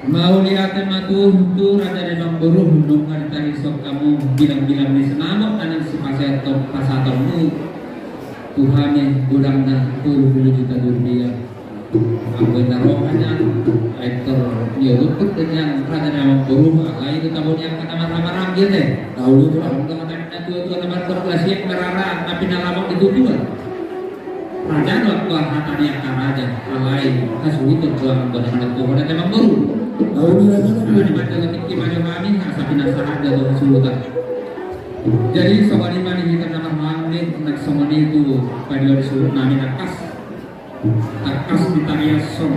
Mauliate ma tutu raja ni amangboru, nunga ditariashon hamu bilangbilang ni sinamot na naeng sipasahat, pasahatonmu tu hami godangna tolu pulu juta rupiah. Anggo inna roha nian, ai tor niolotut do nian raja ni amangboru, alai do tabo ni angka na marhahamaranggi ate. Tahu itu lah. Anggo hata ni natuatua na mandok las iat marara, na pinalamot ni tutua. Raja do anggo hata ni angka raja, alai hasuhuton do anggo na mandok tu ho raja ni amangboru. Tahu ni raja ni amangboru. Alani manjalo tingki ma jo hami, asa pinasahat do tu hasuhuton. Jadi songon i ma di hita na marhahamaranggi, nang songon i tu paduan suhut nami tangkas. Tangkas ditariashon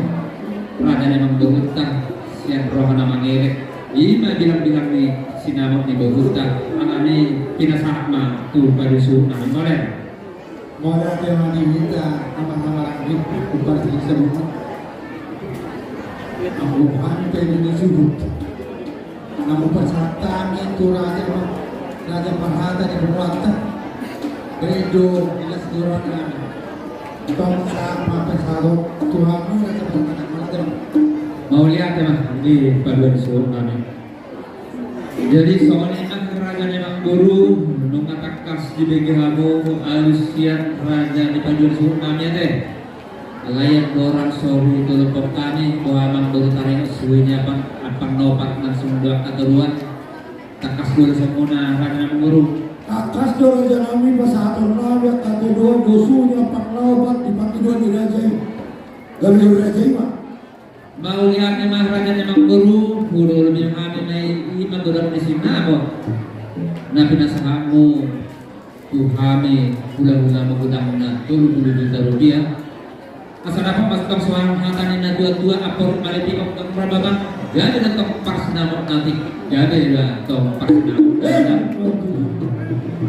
raja ni amangboruta sian roha na mangelek. I ma bilangbilang ni sinamot ni boruta, alani pinasahat ma tu paduan suhut nami. Mauliate. Mauliate ma di hita na marhahamaranggi, umpar di sabungan. Anggo hami pe di suhut. Nunga hupasahat hami tu raja, raja parhata di punguanta. Baen do di las ni roha nami. Tong sahat ma pasahaton tu hamu raja parhata. Mauliate ma di paduan suhut nami. Jadi songon i ma raja ni amangboru, nunga tangkas dibege hamu alusan raja ni paduan suhut nami ate. Alai andorang so hutolophon hami, boha amangboru taringot suhi ni ampang, ampang na opat nang sumunduk angka toruan. Tangkas do alusan muna raja ni amangboru. Tangkas do raja nami pasahaton nami angka toruan do suhi ni ampang na opat di pangidoan ni raja i. Gabe do raja i ma. Mauliate ma raja ni amangboru, hudolmi hami ma i ma godang ni sinamot na pinasahatmu tu hami hulahula ma godangna tolu pulu juta rupiah. Asa dapot ma tong songon hata ni natuatua, ampori ma lipik, onggang marbabang, gabe do tong parsinamot na otik, gabe do tong parsinamot na godang.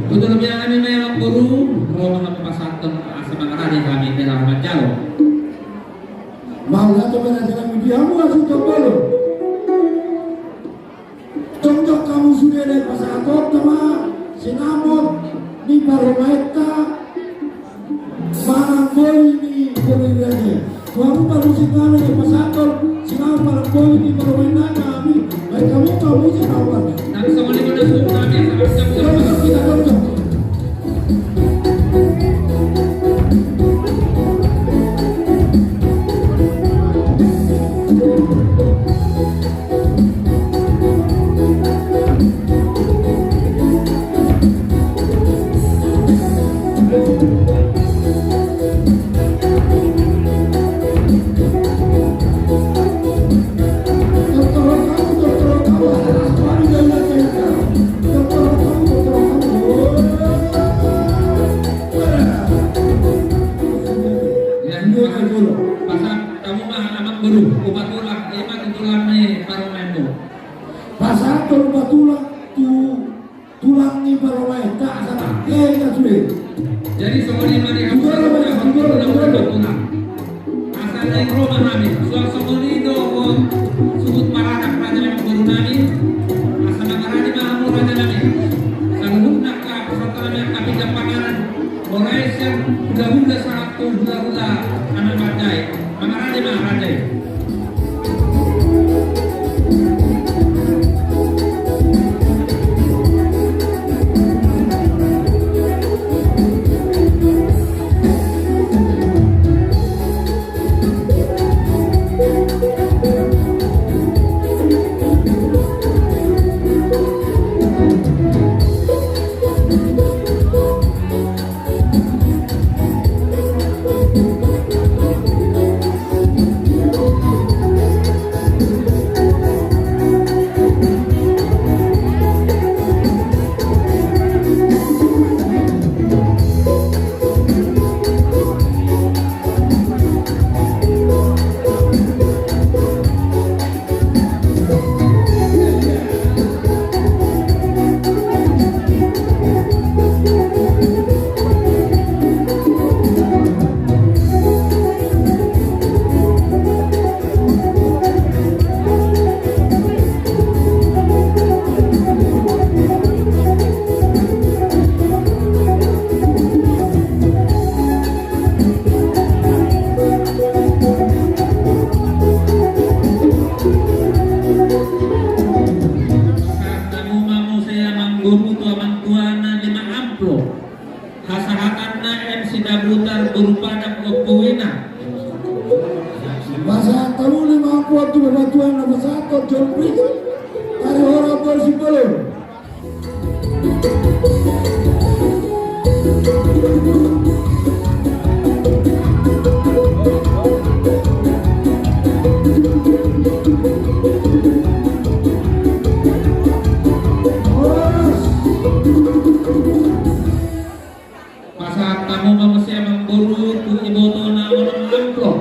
Hudolmi hami ma i amangboru, ro ma hami pasahathon asa mangarade hami di laho manjalo. Mauliate ma raja nami, di hamu hasuhuton bolon. Jongjong hamu sude, pasahaton ma sinamot ni parumaenta, manamboli ni boru ni raja i. Tu hamu parmusik nami, pasahaton sinamot manamboli ni parumaen nami. Baen hamu, hamu sinamot. Nang songon i ma na suhut nami, asa jongjong. Upa tulang, ima tu tulang ni parumaenmu. Pasahathon upa tulang tu tulang ni parumaen, tak salah. Eh, tak sudah. Jadi songon i ma di hamu, songon i ma di hamu, songon i ma di hamu. Asa naeng ro ma hami, suang songon i do, o, suhut paranak raja nami boru nami. Asa mangarade ma hamu raja nami. Saluhutna angka peserta nami angka pinggan panganan. Mulai sian hulahula sahat tu hulahula anak raja i. Mangarade ma raja i. Pasahat hamu ma muse amangboru tu amangtuana lima amplop. Pasahatanna M. Sidabutar boru Padang Ompu Wina. Pasahat hamu lima amplop tu bapatuana pasahathon John Fritz. Tari Horas boru Simbolon. Pasahat hamu ma muse amangboru tu ibotona onom amplop.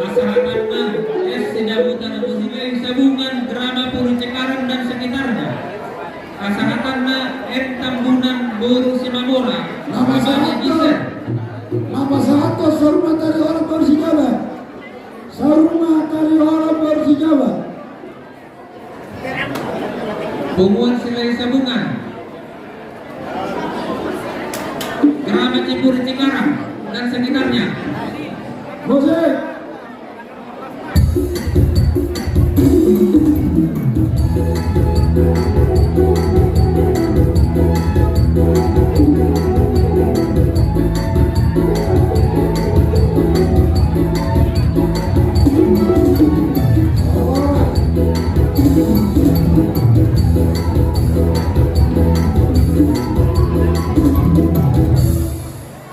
Pasahatanna S. Sidabutar boru Silahisabungan, Grama Puri Cikarang dan sekitarnya. Pasahatanna M. Tambunan boru Simamora. Na pasahathon, na pasahathon saur matua tari horas boru Sijabat. Saur matua tari horas boru Sijabat. Punguan Silahisabungan, Grama Puri Cikarang dan sekitarnya. Musik.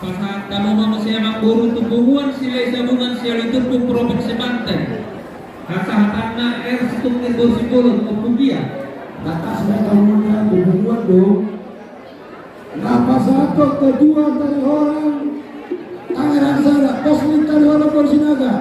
Pasahat hamu ma muse amangboru tu punguan Silahisabungan, Sialuturpuk, Provinsi Banten. Pasahatanna R. Situmorang boru Simbolon, Ompu Gia. Batas mereka punya tu punguan do. Na pasahathon ketua tari horas Tangerang Sada, pos ni tari horas boru Sinaga.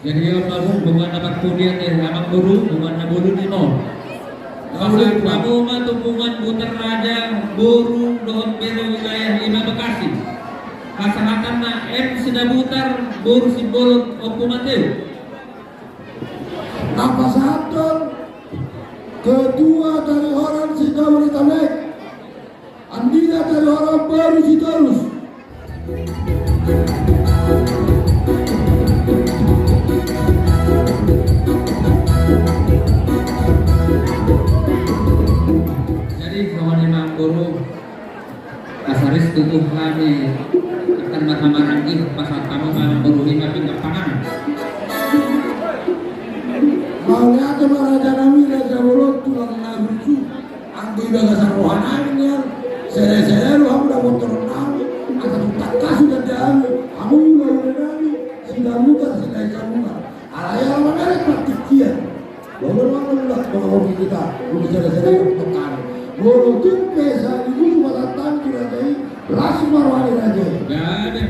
Jadi, ya, Pak, punguan na parpudi, eh, amangboru, punguan na bolon i ma. Pasahat hamu ma tu punguan Butar Raja, boru dohot bere wilayah lima Bekasi. Pasahatanna M. Sidabutar boru Simbolon, Ompu Mateo. Na pasahathon ketua tari horas Sijabat Tabek. Andina tari horas boru Sitorus. Jadi, songon i ma amangboru, asa ris tu Tuhan i, akan marhamaranggi, pasahat hamu ma amangboru i ma pinggan panganan. Mauliate. Namuka sinai kamuka. Alai ala mamerek partingkian. Molo mangulak mangorui hita, uli sada-sada i doktor kami. Molo tung pe sahali uju patatangki raja i, las ma roha ni raja i. Gabe.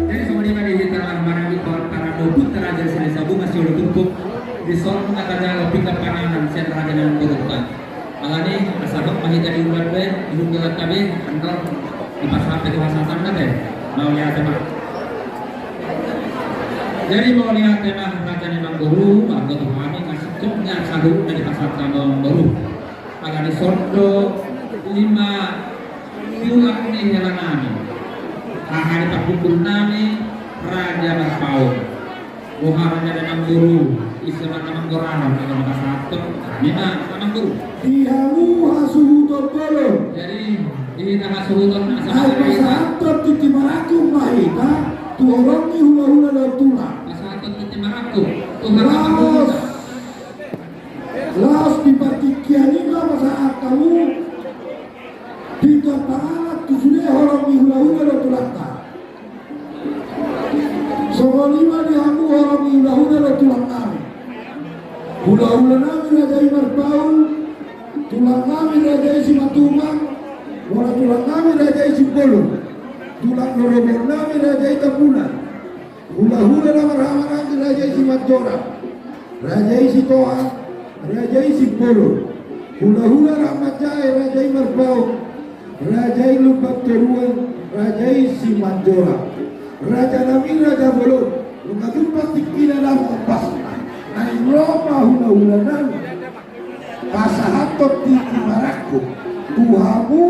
Jadi songon i ma di hita na marhaha maranggi, para dohot raja sian Sabungan, sian Solo Turpuk, dison na tajalo pinggan panganan sian raja na nang boru. Alani asa hot ma hita di ulaon be, di ulaon tabe, andor dipasahat pe tu hasahatan na be. Mauliate ma. Jadi mauliate ma raja ni amangboru, marga tu hami, na singkop ni saluhutna dipasahat tu amangboru. Alani songon i ma tulang ni hela nami, haha ni parpungkul nami, Raja Marpaung. Boha raja ni amangboru, ise ma na manggorahon, na manggorahon pasahathon, hami ma na manggorahon. Di hamu hasuhuton bolon. Jadi di hita hasuhuton na, ai pasahathon tintin marangkup ma hita tu horong ni hulahula dohot tulang. Pasahathon tintin marangkup tu horong ni hulahula. Laos di partingkian i ma pasahat hamu pinggan panganan tu sude horong ni hulahula dohot tulangta. Songon i ma di hamu horong ni hulahula dohot tulang nami. Hulahula nami raja i Marpaung, tulang nami raja i Simatupang, molo tulang nami raja i Simbolon, tulang ni robeon nami raja i Tambunan, hulahula na marhaha maranggi raja i Simanjorang, raja i Sitohang, raja i Simbolon, hulahula na manjae raja i Marpaung, raja i Lumban Toruan, raja i Simanjorang. Raja nami raja bolon, nunga tumpak tingkina na mambasna. Naeng ro ma hulahula nami pasahathon tintin marangkup tu hamu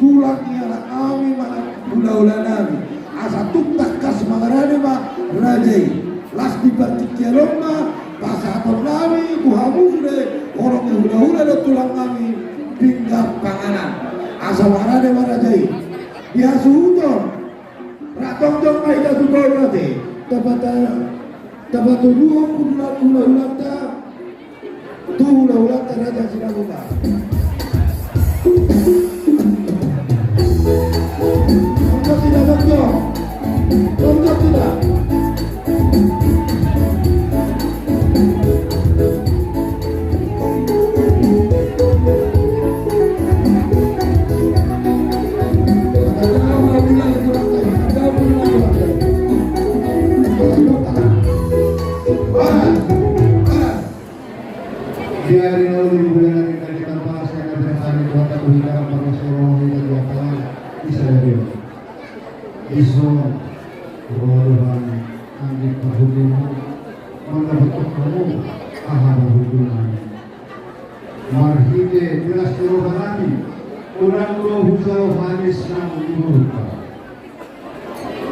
tulang ni halak nami manang hulahula nami. Asa tung tangkas mangarade ma raja i. Laos di partingkian on ma pasahaton nami tu hamu sude horong ni hulahula dohot tulang nami pinggan panganan. Asa mangarade ma raja i. Di hasuhuton, rap jongjong ma hita tu toru ate. Tapata, tapatuduhon tu hulahulanta. Tu hulahulanta raja Sinabuka. Jongjong hita, jongjong. Jongjong hita. Di ari na uli, di bulan na uli, di tampak siang na berkali, Tuhanta tu hita, parmasoro hita tu Tuhanta, di sada dia. Dison, roha ni anggi parhundulmu, mandapothon hamu haha parhundulnami. Marhite las ni roha nami, unang ro hujalo hami sinamot ni boruta.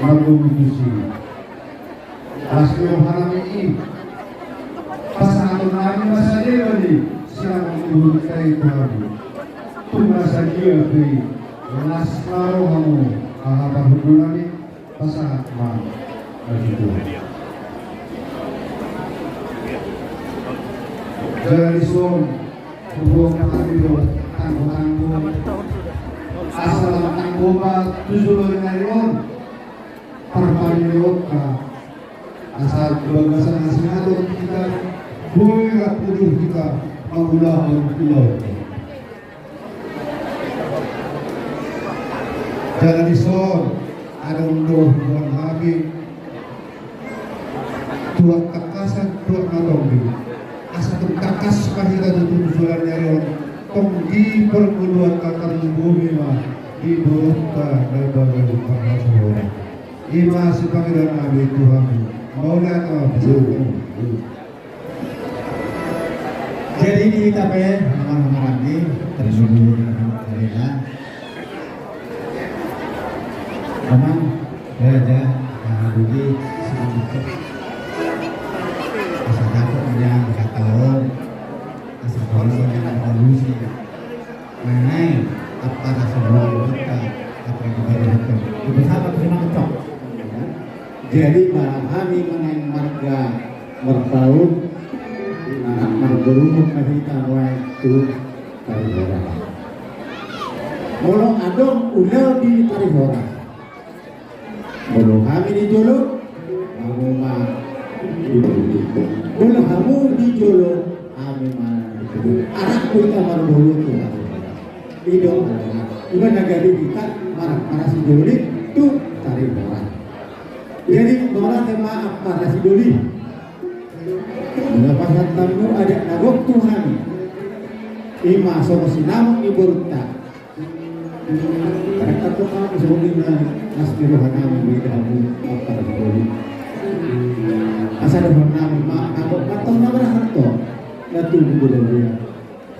Margogo tusi. Las ni roha nami i, pasahaton nami ma sadari on i sinamot ni boruta i tu hamu. Tung na sadia pe i, las ma rohamu haha parhundulnami, pasahat ma. Jadi songon i, huboan hami do tanggotanggo, asa lam tanggo ma tu joloan ni ari on parpalinoonta, asa di bagasan hasingaton hita boi rap udur hita mangulahon ulaonta. Jala dison, adong do huboan hami tuak tangkasan, tuak na tonggi. Asa tung tangkas ma hita tutu tu joloan ni ari on, tonggi parngoluanta, tarlumobi ma Di boruonta na baru pangasuhon. Ima sipangidoan nami tu hamu. Mauliate ma. Jadi di hita pe, amang-amang nami, terlebih dari Raja, Raja, Hahadugi, Simanjuntak. Asa dapot nian kata on, asa dapot nian solusi. Mengenai apa rasa bawang kita, apa yang kita lakukan. Itu sama, terima kasih. Jadi, bah, hami mengenai marga Marpaung, anak marboru, hita mulai tu Tarihora. Molo adong ulaon di Tarihora, molo hami di jolo, hamu ma di jolo. Molo hamu di jolo, hami ma di jolo. Anak hita marboru tu Tarihora. I do, ima na gabe hita mar-, marasi doli tu Tarihora. Jadi, mauliate ma ampara sidoli. Molo pasahatonmu adat na gok tu hami, ima songon sinamot ni borunta. Karena kan tu hami songon i na las ni roha nami mangida hamu ampara sidoli. Asa dohonon nami ma, na gok ma antong na berharto, na tubu do dia.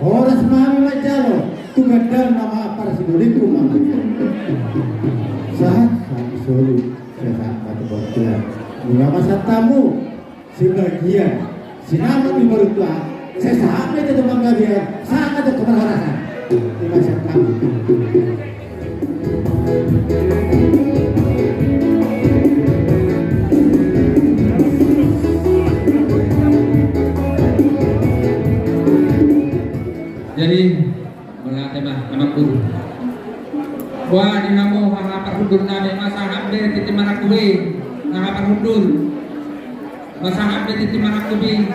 Horas ma hami manjalo, tu ganjang nama ampara sidoli tu mangkuk. Sahat, sahat solu, sahat batu batu. Molo pasahatonmu, sebagian sinamot ni borunta, sahat ma i tu panggabean, sahat ma tu parhorasan. Ima sahat hami. Jadi, mauliate ma, amang guru. Boha di hamu haha parhundul nami, ma sahat be tintin marangkup i, haha parhundul. Ma sahat be tintin marangkup i.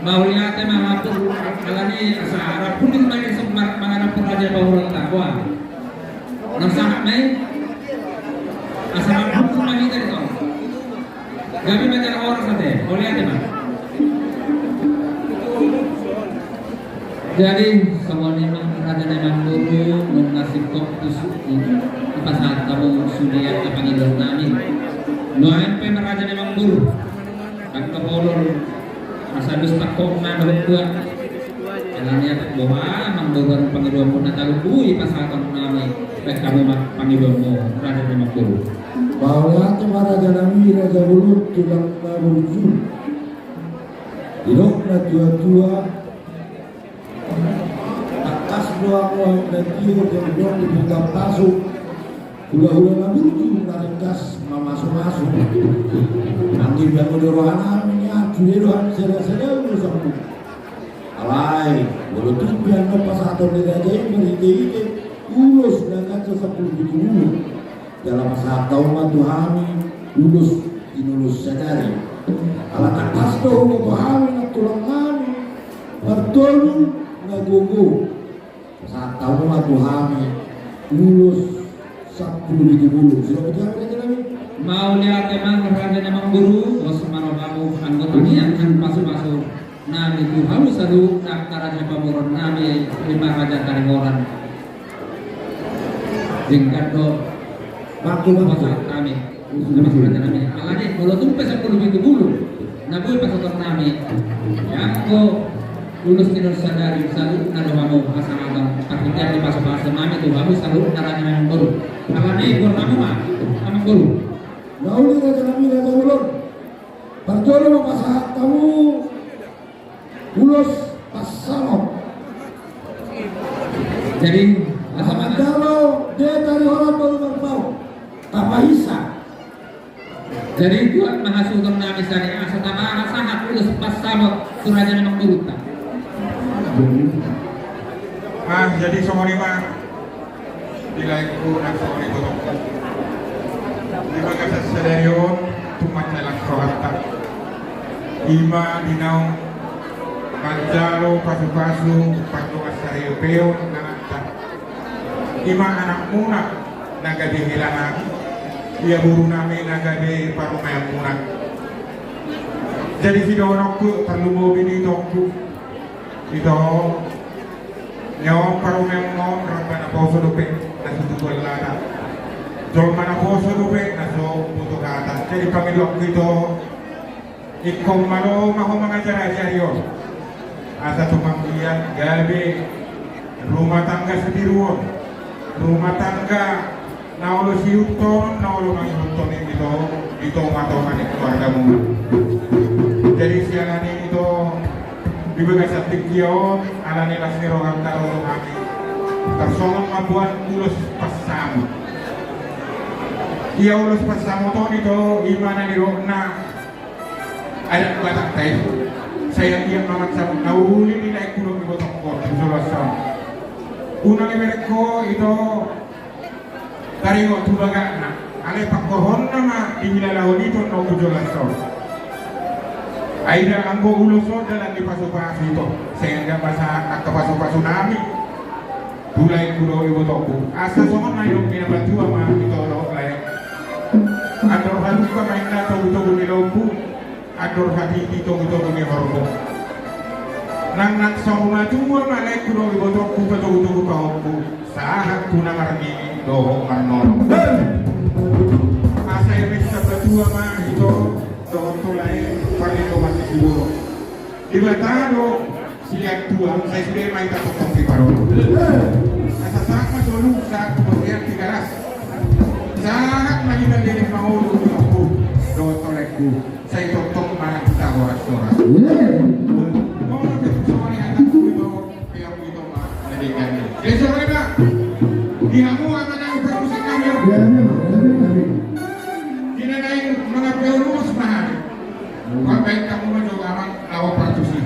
Mauliate ma hamu, alani asa rap hundul ma i, mar-, mangarap raja pamoruonta, boha. Nunga sahat ma i. Asa rap hundul ma i tadi kau. Gabe ma jala horas ate, mauliate ma. Jadi, songon i ma raja nami amang boru, nunga singkop tu sude, dipasahat hamu sude angka pangidoan nami. Nuaeng pe ma raja nami amang boru, angka polon, asa dos tangkok na dohot dua. Alani i, boha amang boru, pangidoanmu na talu i pasahaton nami, baen hamu ma pangidoanmu raja nami amang boru. Mauliate ma raja nami, raja bolon, tulang na burju. Didok na tua-tua, tangkas do ahu na tio, didok di pinggan pasu. Hula-hula na burju na ringgas mamasu-masu. Anggiat mangolu roha nami, nian sude do hami sada-sada ulos hamu. Alai molo tung pe annon pasahaton ni raja i marhite-hite ulos na ganjang sampulu pitu ulos, jala pasahat hamu ma tu hami ulos tinulos sadari. Ala tangkas do huboto hami nantulang nami partolu na gogo. Pasahat hamu ma tu hami ulos sampulu pitu ulos. Sudah betul apa dia tadi? Mauliate ma raja nami amang boru, pos ma rohamu anggo tangiang nang pasu-pasu nami tu hamu saluhutna angka raja pamoruon nami, ima raja Tarihora. Denggan do. Waktu, waktu. Pasahat nami. Nama raja nami. Alani molo tung pe sampulu pitu ulos na boi pasahaton nami, anggo ulos tinulos sadari saluhutna do hamu pasahaton, parhitean ni pasu-pasu nami tu hamu saluhutna raja nami amang boru. Alani i, boha hamu ma amang boru. Na uli raja nami, raja bolon. Parjolo ma pasahat hamu ulos pansamot. Jadi, asa manjalo di Tarihora boru Marpaung, tapahinsa. Jadi, buat mahasuhut nami sari, asa tapasahat ulos pansamot tu raja nami amang borunta. Ah, jadi songon i ma. Di laengku nang songon i botongku. Di bagasan sadari on tung manjalang rohanta. Ima di naung manjalo pasu-pasu pardongan saripeon angka anakta. Ima anakmuna na gabe hela nami, ia boru nami na gabe parumaenmuna. Jadi sidohononku tarlumobi di itongku. Ito, nyawa parumaenmuna on rap na poso dope, na Jolma na poso dope na so boto hata. Jadi pangidoanku ito, ingkon malo ma ho mangajar-ajari on, asa tumanggian gabe rumah tangga sitiruon, rumah tangga na olo siihuthonon, na olo mangihuthon i di to, di tonga-tonga ni keluargamu. Jadi siala ni i ito, di bagasan tingki on, ala ni las ni rohanta ro hami tarsongon mamboan ulos pansamot. Ia ulos pansamot on ito, i ma na nidokna adat Batak ta i. Sai anggiat ma mansamot na uli ni laengku dohot ibotongku on tu joloan on. Unang ibereng ho ito taringot tu bagakna, alai pangkorhonna ma di hilalahon i tondong tu joloan on. Ai da anggo ulos on dalan ni pasu-pasu ito, sehingga masa angka pasu-pasu nami tu laengku dohot ibotongku. Asa songon na nidok ni na matua ma ito dohot lae: Andor halumpang ma inna togu-togu ni lombu, andor hatiti togu-togu ni horbo. Nang na saur matua ma laengku dohot ibotongku patogu-togu pahompu, sahat tu na marnini dohot marnono. Asa i ma saur matua ma ito dohot tu lae parlindungan ni siborok. Debata do sian Tuhan, sai sude ma hita tongtong piparorot. Asa sahat ma solu, sahat tu bontean Tigaras. Sahat ma hita leleng mangolu tu lombu dohot tu laengku. Sai tongtong ma hita horas-horas. Molo pe songon i hatangku ito, peop ito ma na denggan i. Jadi songon i ma di hamu amang inang parmusik nami. Di na naeng mangampe ulos ma hami. Mambahen hamu ma jo amang laho partusi.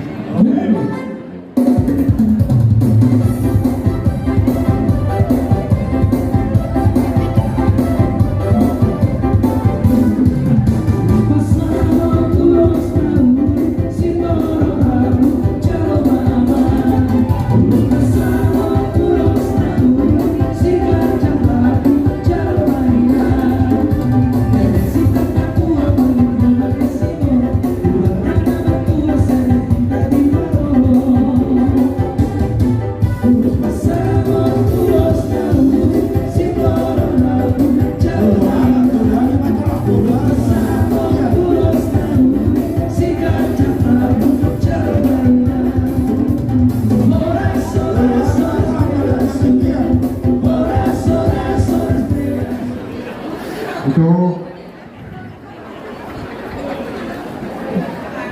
Ito,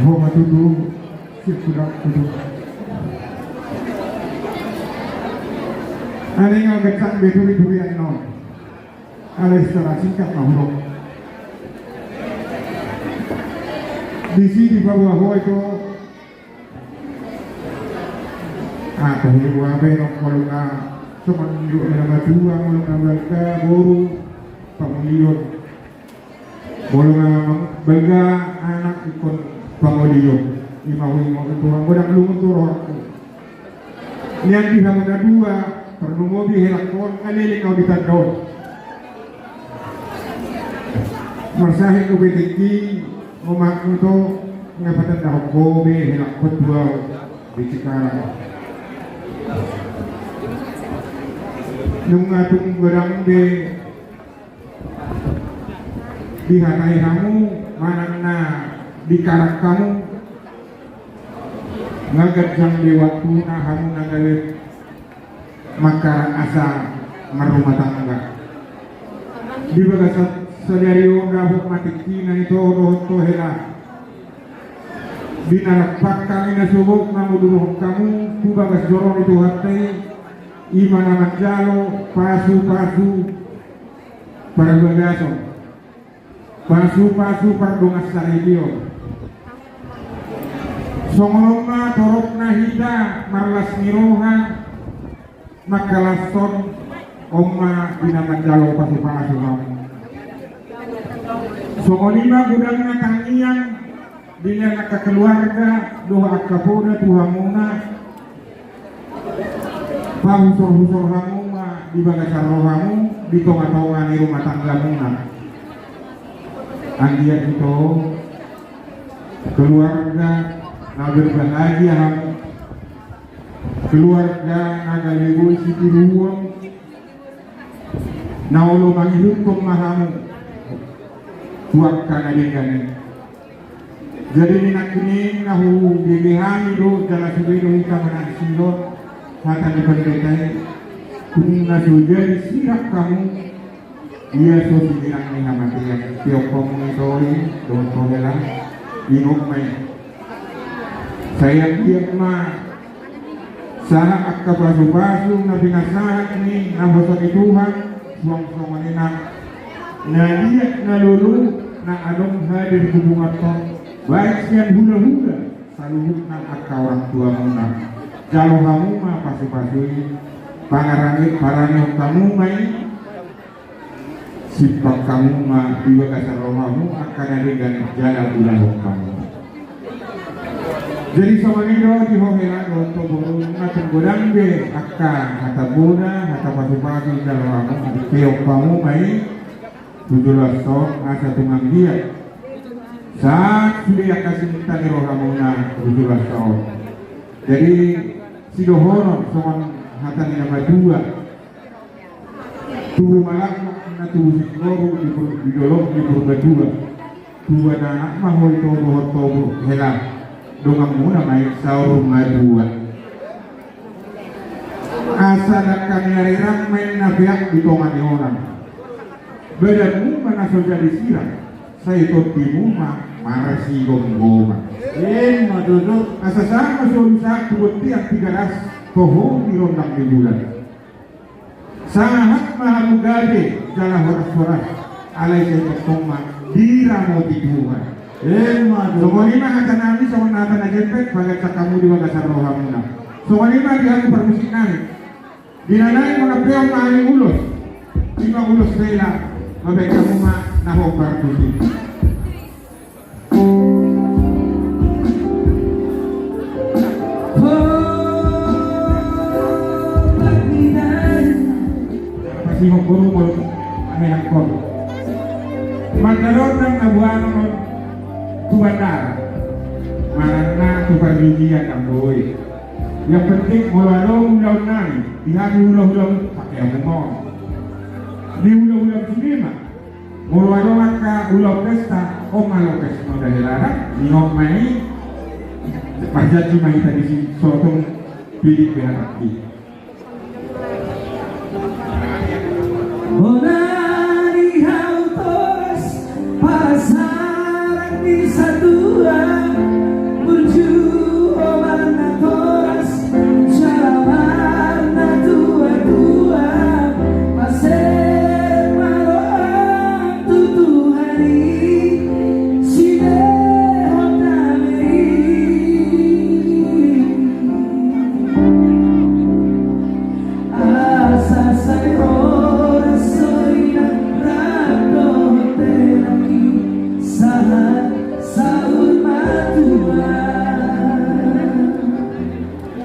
ho ma tutu, sirkudak tutu. Alai nga gacang be turi-turian on. Alai secara singkat ma hudok. Disi dipaboa ho ito. Ah, tahe boa be nang molo nga songon nidok ni na matua, molo nga balga boru, pangolion. Molo nga balga anak, ingkon pangolion. I ma huingot tu ho, godang lungun tu rohangku. Nian di hamu na dua, tarlumobi helangkon, nga leleng au di tanda on. Marsahit dope tingki, omakmu ito, nga patandahon ho be helangkon tu au di Cikarang. Nunga tung godang be dihatai hamu manang na dikarang hamu, nga ganjang be waktuna hamu na gabe mangkarang asa marrumah tangga. Di bagasan sadari on dapot ma tingkina ito dohot ho hela. Di na rap pangkang i na so gok mangudurhon hamu tu bagas joro ni Tuhanta i, i ma na manjalo pasu-pasu parbagason, pasu-pasu pardongansaripeon. Songon on ma torop na hita marlas ni roha mangkalashon, on ma di na manjalo pasu-pasu hamu. Songon i ma godang na tangiang di na angka keluarga dohot angka poda tu hamuna. Pahusor-husor hamu ma di bagasan rohamu, di tonga-tonga ni rumah tanggamuna. Anggiat ito keluarga na berbahagia hamu. Keluarga na gabe boi sitiruon, Na olo mangihuthon ma hamu tu angka na denggan i. Jadi di nangkin i na hubege hami do jala sude do hita manang sidok hata ni pandita i. Tung na so jadi sirang hamu, ia so sinirang ni hamatean. Tiop hamu i, sori dohot ho hela, ingot ma i. Sai anggiat ma sahat angka pasupasu na pinasahat ni naposo ni Tuhan, suang songon i nang na liat na lolo na adong hadir tu bunganta, baik sian hulahula saluhutna angka orang tuamuna. Jalo hamu ma pasupasu i, pangarange, parangehon hamu ma i. Simpang hamu ma di bagasan rohamu angka na denggan jala ulahon hamu. Jadi songon i do di ho hela dohot ho boru, nunga tung godang be angka hata bona, hata pasupasu jala rohamu, tiop hamu ma i tu joloan on asa tung anggiat sahat sude angka sininta ni rohamuna tu joloan on. Jadi sidohonon songon hata ni na matua, tubu malaknok na tubu singkoru di pur-, di dolok ni Purbatua. Tubuan anak ma ho ito dohot ho hela, donganmuna ma i saur matua. Asa dangka ni arirang ma i na peak di tonga ni onan. Badanmu ma na so jadi sirang, sai tondimu ma marsigomgoman. Ima tutu. Asa sahat ma solu sahat tu bontean Tigaras, toho di rondang ni bulan. Sahat ma hamu gabe jala horas-horas, alai sai tongtong ma diramoti Tuhan. Ima tutu. Songon i ma hata nami, songon hata na jempek, paganjang hamu di bagasan rohamuna. Songon i ma di hamu parmusik nami. Di na naeng manampeon ma hami ulos. Ima ulos hela, mambahen hamu ma na hombar tusi. Pasihon boru molo ahe nangkon. Mandok rondang na buanon on tu bandara manang na tu parjujian, ndang boi. Yang penting molo adong ulaon nami, di hami hulahula, pake hamu ma on. Di hulahula sude ma. Molo adong angka ulaon pesta, on ma ulaon pesta na hela, ningot ma i. Parjanji ma hita disi, so tung pidik be hatangki. Bona ni hau toras, pasaran ni satua, burju oman na toras, jala oman na tua-tua, maser ma roham tu Tuhan i, sidehon nami. Asa sai horas songon i nang rap dohot tenang i, sahat saur matua.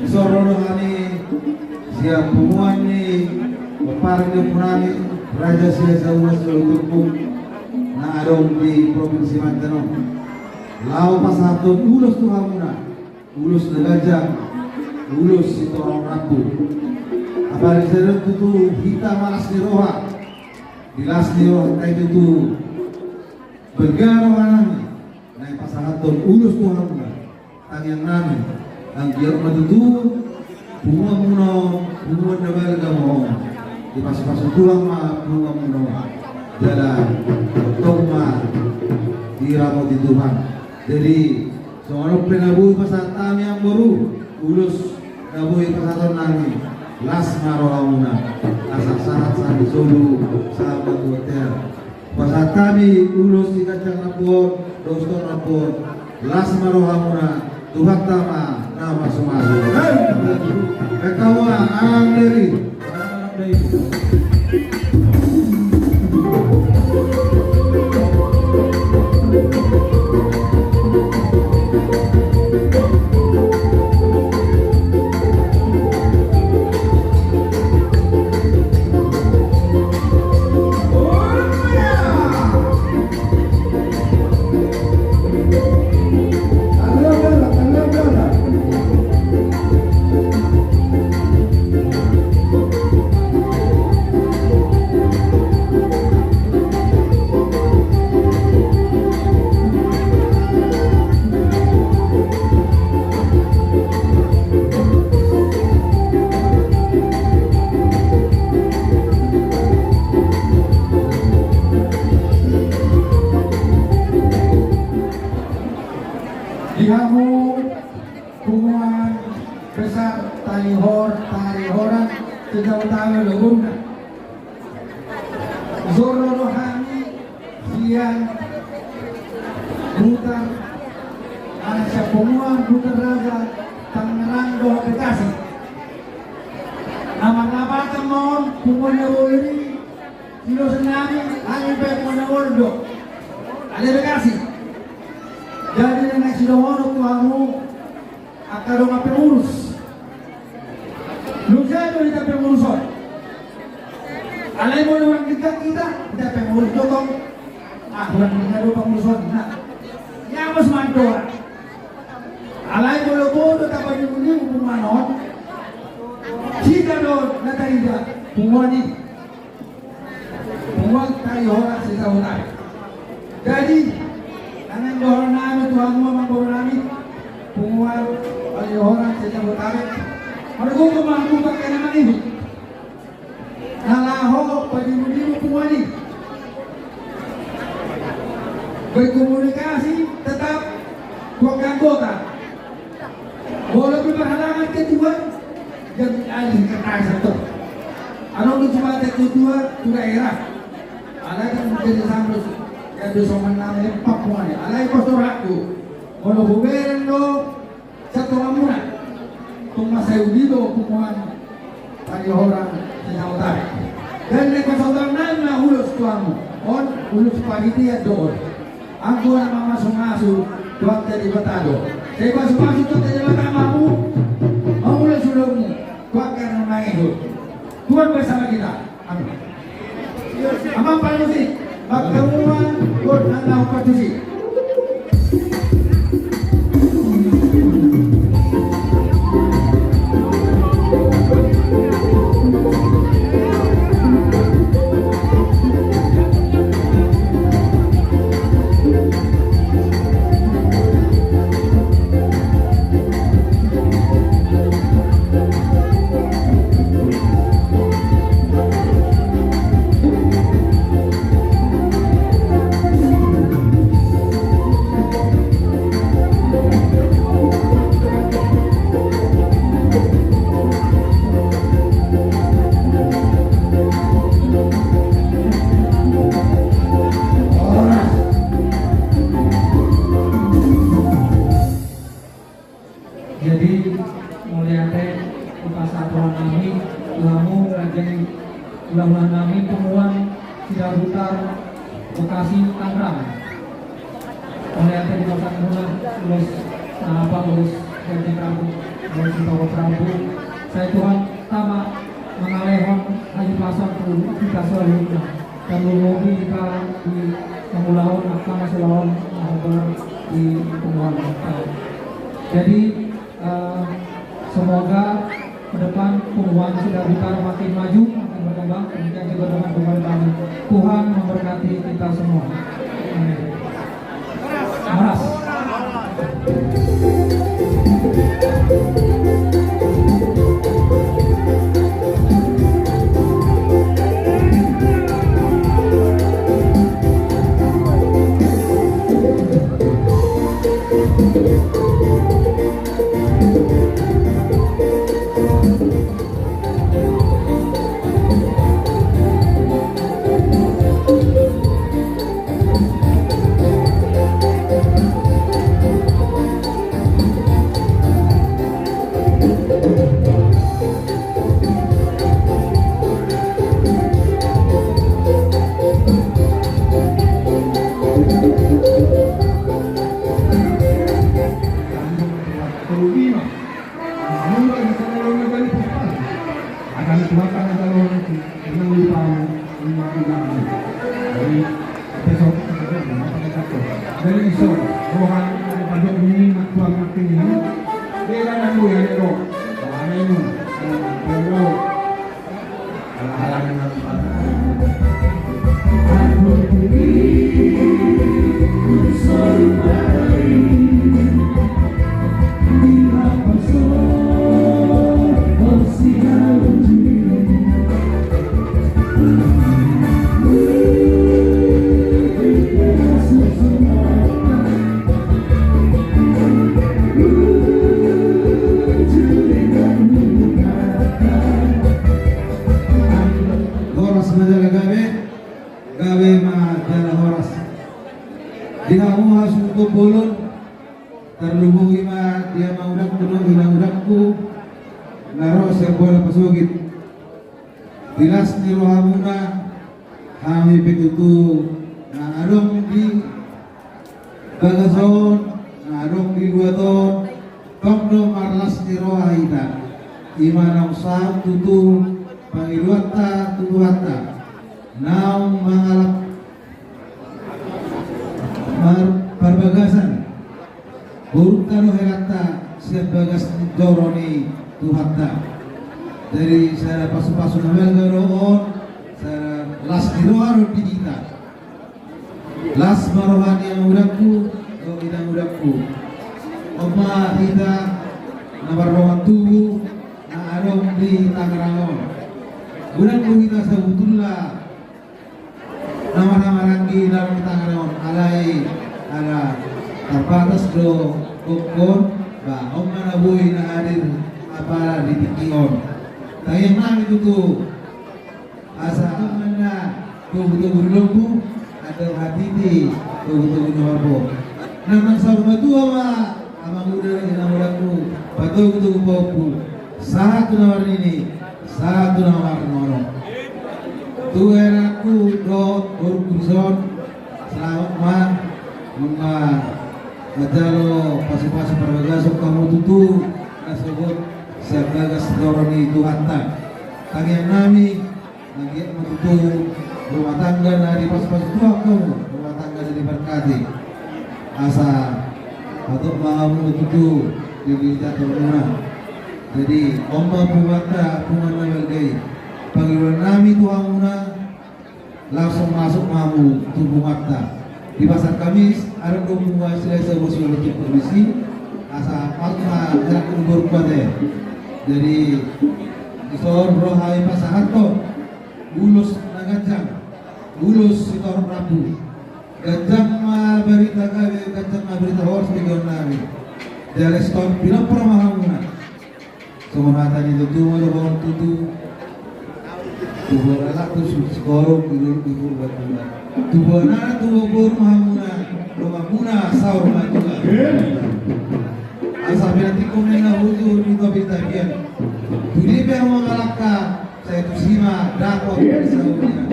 Dison ro do hami sian punguan ni pomparan ni ompunami Raja Siahaan Unas Walutumpu na adong di Provinsi Banten on, laho pasahathon ulos tu hamuna. Ulos na ganjang, ulos sitorop rambu. Apala di sadari on tutu hita ma las ni roha. Di las ni roha nami tutu, bege roha nami naeng pasahathon ulos tu hamuna. Tangiang nami, anggiat ma tutu punguanmuna on punguan na balga ma on. Dipasupasu Tuhan ma punguanmuna on, jala tongtong ma diramoti Tuhan. Jadi songon on pe na boi pasahat hami, amang boru, ulos na boi pasahaton nami, las ma rohamuna, asa sahat hami solu sahat tu bontean. Pasahat hami ulos di ganjang rambu on, dohot sitorop rambu on, las ma rohamuna, Tuhanta ma na mamasu-masu. Hei! Bahen hamu ma, Amang Deri. Jolo do hami sian Butar, anak sian punguan Butar Raja, Tangerang dohot Bekasi. Na marlapatan ma on punguan na bolon i, silosan nami, hami pe punguan na bolon do. Ale Bekasi. Jadi na naeng sidohonon tu hamu, angka dongan pengurus. Nunga do hita pengurus on. Alai molo hurang denggan hita, hita pengurus do tong. Ah, hurang denggan do pengurus on. Nah. Ia bos mandoa. Alai molo bodo tapanimu-nimu punguan on. Hita do na tarida punguan i. Punguan Tari Horas se-Jabodetabek. Jadi, na naeng dohonon nami tu hamu amangboru nami, punguan Tari Horas se-Jabodetabek. Margogo ma hamu angka na mangihut. Na laho padimu-dimu punguan i. Berkomunikasi tetap tu angka anggota. Molo pe berhalangan ketua, jadi alih kata satu. Adong do Jabatan Ketua tu daerah. Alai kan jadi sampai, ya, di soman nama empat punguan i. Alai pos do ragu. Molo hubereng do, satu ramuna. Tung masa uli do punguan Tari Horas se-Jabodetabek. Dan na pasaut nami ma ulos tu hamu. On ulos panitia do on. Anggo na mamasu-masu Tuhanta Debata do. Sai pasu-pasu Tuhanta Debata ma hamu. Maulos ulosmu tu angka na mangihut. Tuhan bersama kita. Amin. Amang parmusik, bangka mua, buat nang nau partusi. Jadi, mauliate hupasahat roha nami tu hamu, raja ni hulahula nami, punguan Sidabutar, Bekasi, Tangerang. Mauliate hupasahat muna, ulos, ah, apa, ulos ganjang rabu, ulos sipasahat rabu. Sai Tuhan Tama mangalehon hahipason tu hita saluhutna. Tarlumobi hita di mangulahon angka na so ulaon na hombar di punguan. Jadi, eh, semoga ke depan punguan Sidabutar makin maju, makin berkembang. Demikian juga dengan punguan kami. Tuhan memberkati kita semua. Amin. Horas. Jadi, iso, roha, pandok ni, matuang, makin ni. Beda na mu ya, do. Roha na ini. Roha na ini. Bolon, tarlumobi ma di amangudangku dohot inangudangku na ro sian Muara Pasogit. Di las ni rohamuna, hami pe tutu na adong di bagas on, na adong di luat on, tong do marlas ni roha hita. I ma naung saut tutu pangidoanta tu Tuhanta, naung mangalap mar-, parbagasan borunta dohot helanta sian bagas ni joro ni Tuhanta. Jadi, sada pasupasu na balga do on, sada las ni roha do di hita. Las ma roha ni amangudangku dohot inangudangku. On ma hita na mardongan tubu na adong di Tangerang on. Godang do hita sabotulna na marhahamaranggi dalam Tangerang on, alai ala tarbatas do gokkon, ba on ma na boi na hadir apala di tingki on. Tangiang nami tutu asa manang togutogu ni lombu, andor hatiti togutogu ni horbo. Nang saur matua ma amanguda, inangudaku, patogutogu pahompu, sahat tu na marnini, sahat tu na marnono. Tu herangku dohot borungku dison, selamat ma, nunga manjalo pasupasu parbagason hamu tutu, na sogot sian bagas joro ni Tuhanta. Tangiang nami, na giat ma tutu rumah tangga na dipasupasu Tuhan hamu, rumah tangga na diberkati. Asa hatop ma hamu tutu di, di jatormuna. Jadi on ma punguanta, punguan na balga i. Pangidoan nami tu hamuna, langsung masuk ma hamu tu punguanta. Di Pasar Kamis adong do punguan Silahisabungan, Silahisabungan tu komisi, asa masuk ma herangku dohot borungku ate. Jadi dison ro hami pasahathon ulos na ganjang, ulos sitorop rambu. Ganjang ma barita gabe, ganjang ma barita horas di ganup nami. Jala sitongkin pinompar ma hamuna. Songon hata ni tutu ma dohonon tutu. Tubuan anak tu si-, sikorong di, di Purba Tuba. Tubuan anak, tubuan boru ma hamuna, donganmuna saur matua. Asa pinantikhon ma na hujur di topi tapian. Tu dia pe hamu mangalangka, sai tusi ma dapot saurian.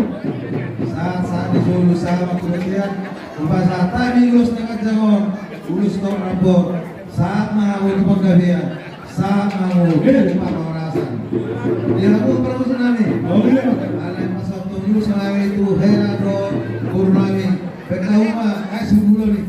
Sahat, sahat di solu, sahat ma tu bontean. Hupasahat hami ulos na ganjang on, ulos sitorop rambu on. Sahat ma hamu tu panggabean. Sahat ma hamu tu parhorasan. Di hamu parmusik nami. Alai pasahathon ulos nami tu hela dohot boru nami. Baen hamu ma, ai sumbulo ni.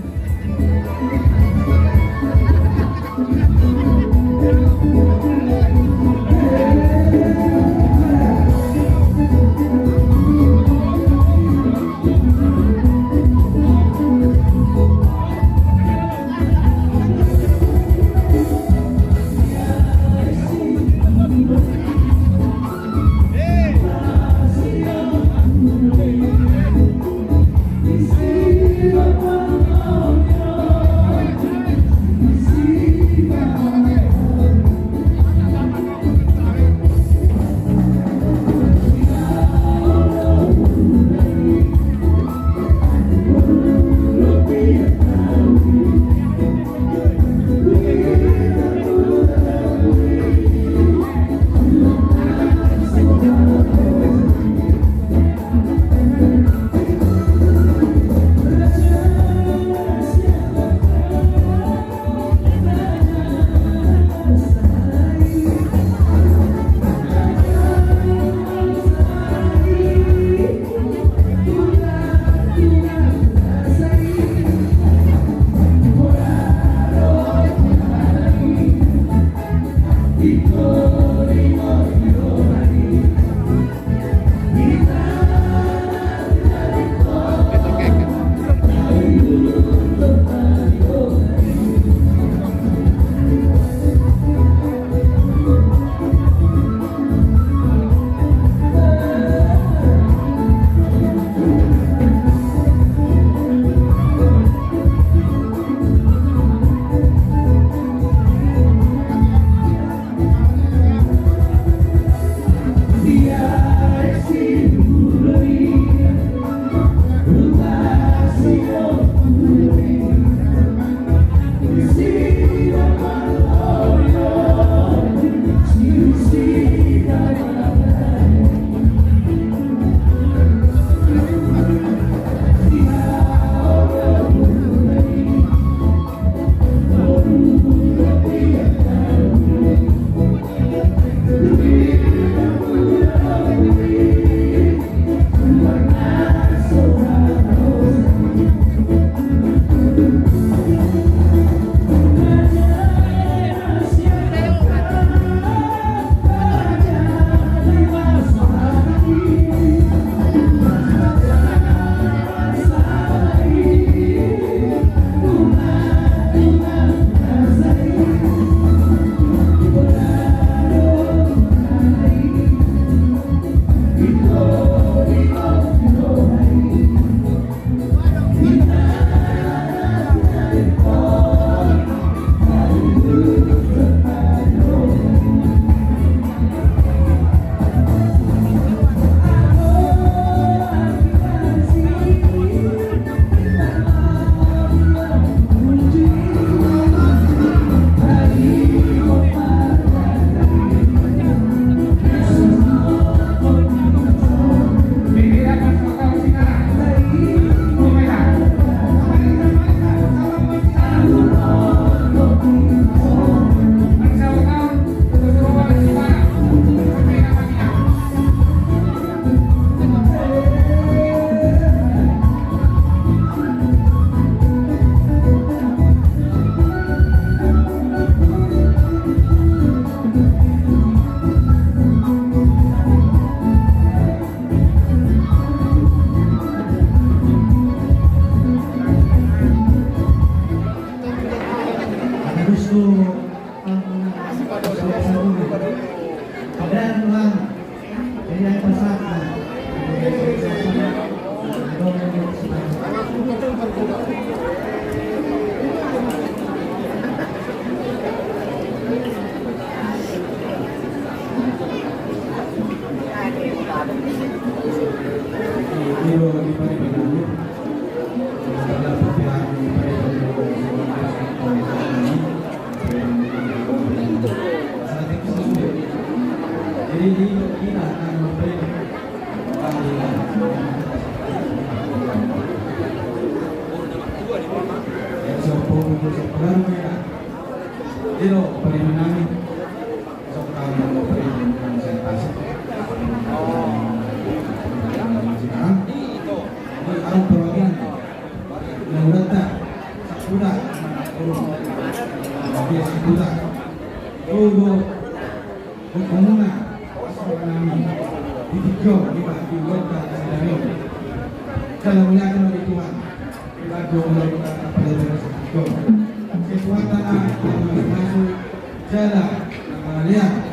Jala na mangalean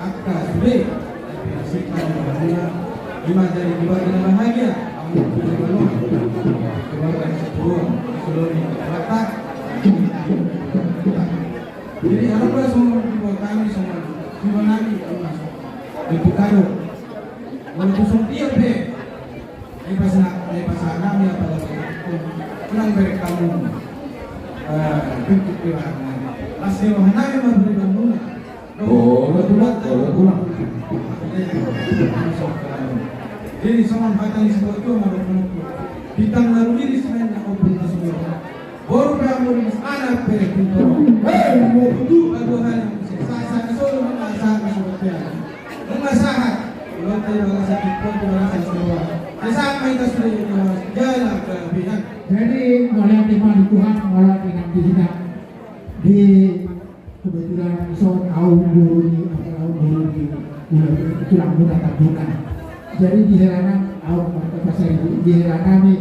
angka sude na pinasingkap ni hamuna, ima jadi keluarga na bahagia. Amu keluarga na sempurna, keluarga na sempurna. Jadi adong do songon diboto hami, songon diboto hami, ima songon bentuk kado. Walaupun songon dia pe, ai pasa, ai pasahat hami apalagi unang berek hamu bentuk kado. Las ni roha nami ma bere hamuna. Olo tulang, olo tulang. Jadi songon hata ni siborjuang ma dohononku: Bintang na rumiris, simain na ombun na sumorop, boru pe anak pe pintor. Hei, mau butuh aduh hari. Sasa na solo masa na solo pe. Masa hat. Ulang tadi bahasa kita, bahasa Jawa. Sasa mai ta sudah jalan kelebihan. Jadi mauliate ma di Tuhan, mauliate nang di hita. Di Kebetulan ison ahu boru ni, ahu boru ni, ulang tulang muda Tambunan. Jadi di hela nami ahu marga Pasaribu, di hela nami,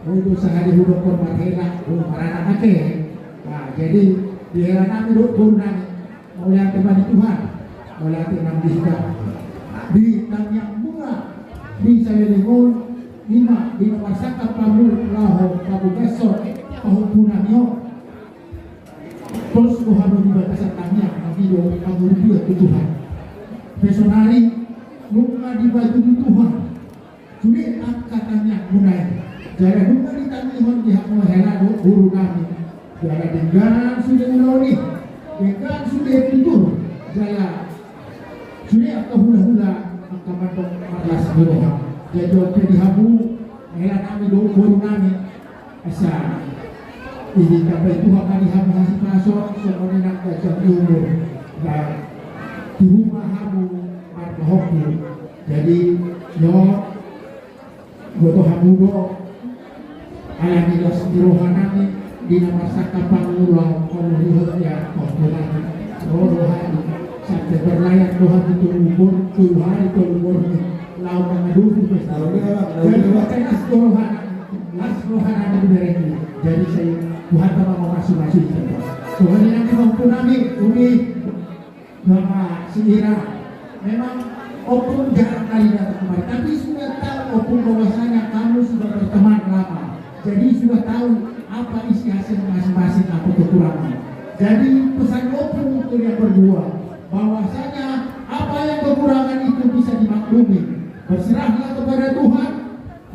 oh, itu sahali hudokkon marhela, oh, maranak ake. Nah, jadi di hela nami do boru nami, mauliate ma di Tuhan, mauliate nang di hita. Di tangiang muna di saleleng on, ima di na marsangkap hamu laho pamungkashon pahompu nami on. Tolus do hamu di bagasan tangiang, mangido pangurpion tu Tuhan. Pe sonari nunga dipatudu Tuhan sude angka tangiang muna i. Jala nunga ditangihon di hamu hela dohot boru nami. Jala denggan sude ulaon i, denggan sude tutur. Jala sude angka hulahula, angka mandok marlas ni roha. Jadi on pe di hamu hela nami dohot boru nami, asa ditambai Tuhan ma di hamu hasipason, songon i nang ganjang ni umur. Dan di rumah hamu marga Hongku. Jadi, yo, Boto hamu do, alani las ni rohanami, di na marsangkap pangula, molo dihot ia, pangula, ro rohani, sampe berlayar do hami tolu bor, tolu hari tolu borngin, laho mangadopi pesta. Laho dia, Bang, laho dia, Bang. Jadi makanya las do rohanami, las rohanami di berengki. Jadi sai Tuhan ma mamasu-masu hita. Songon i nang di ompunami, Umi. Bapak Sihira, memang Ompung jarang kali datang kemari, tapi sudah tahu Ompung bahwasanya kamu sudah berteman lama. Jadi sudah tahu apa isi hati masing-masing, apa kekurangan. Jadi pesan Ompung untuk yang berdua, bahwasanya apa yang kekurangan itu bisa dimaklumi. Berserahlah kepada Tuhan,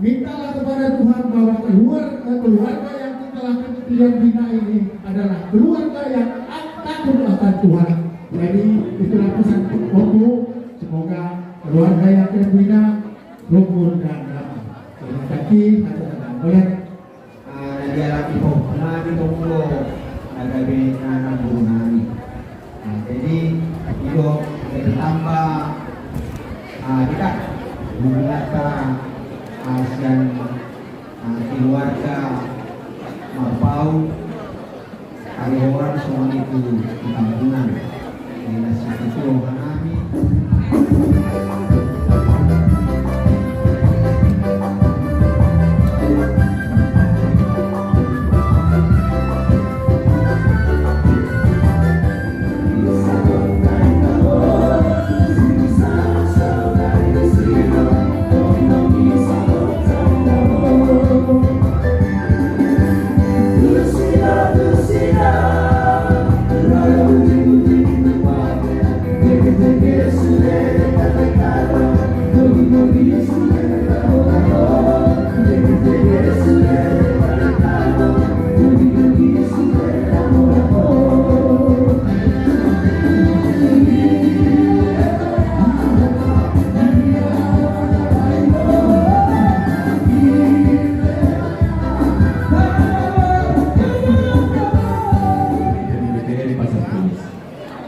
mintalah kepada Tuhan bahwa keluar-, eh, keluarga yang telah kalian bina ini adalah keluarga yang takut akan Tuhan. Jadi, itulah pesan Ompung. Semoga keluarga yang kalian bina rukun dan damai. Terima kasih atas perhatian. Ah, na dialap ni pahompunami tong do na gabe na namboru nami. Nah, jadi, i do, gabe tambah, ah, dekat hubunganta, ah, sian, ah, keluarga Marbau, Kalihoran songon i tu Tambunan. Di na situ tu rohanami.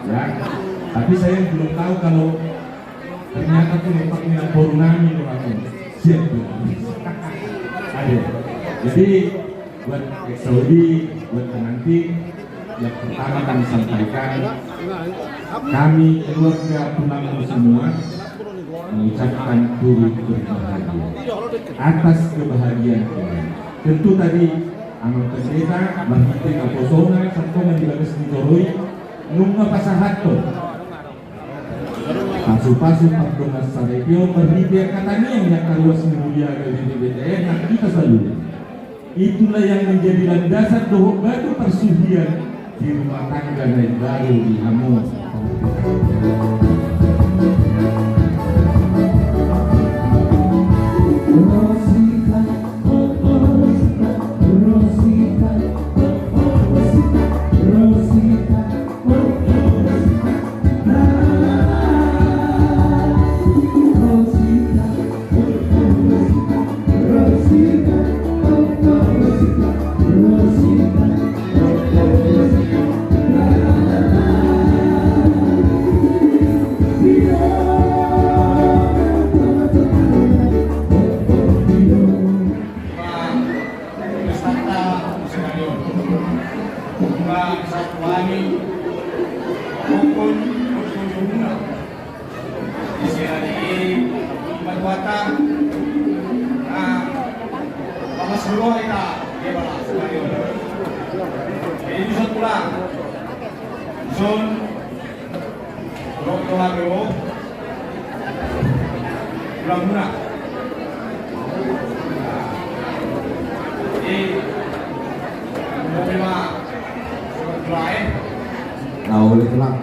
Ya, tapi saya belum tahu kalau ternyata penumpangnya Borunani orang ini. Siap, Bu. Ada. Jadi, buat Saudi, buat pengantin, yang pertama kami sampaikan, kami keluarga Tulang semua mengucapkan turut berbahagia atas kebahagiaan kalian. Tentu tadi Amang Pendeta, marhite naposona, sahat ma di bagas ni joro i, nunga pasahathon pasu-pasu pardongansaripeon marhite angka tangiang ni angka ruas ni huria G B P B T N nang hita saluhutna. Itulah yang menjadi landasan dohot batu parsuhian di rumah tangga na imbaru di hamu. Pestanta musim on. Bunga satu wali, rukun, rukun bunga. Di sini di Batuata. Nah, apa semua kita dia balas sekali. Jadi bisa pulang. Zon. Rok doa dulu. Pulang muna. Jadi, mau lima. Pulang, eh. Nah, oleh pulang.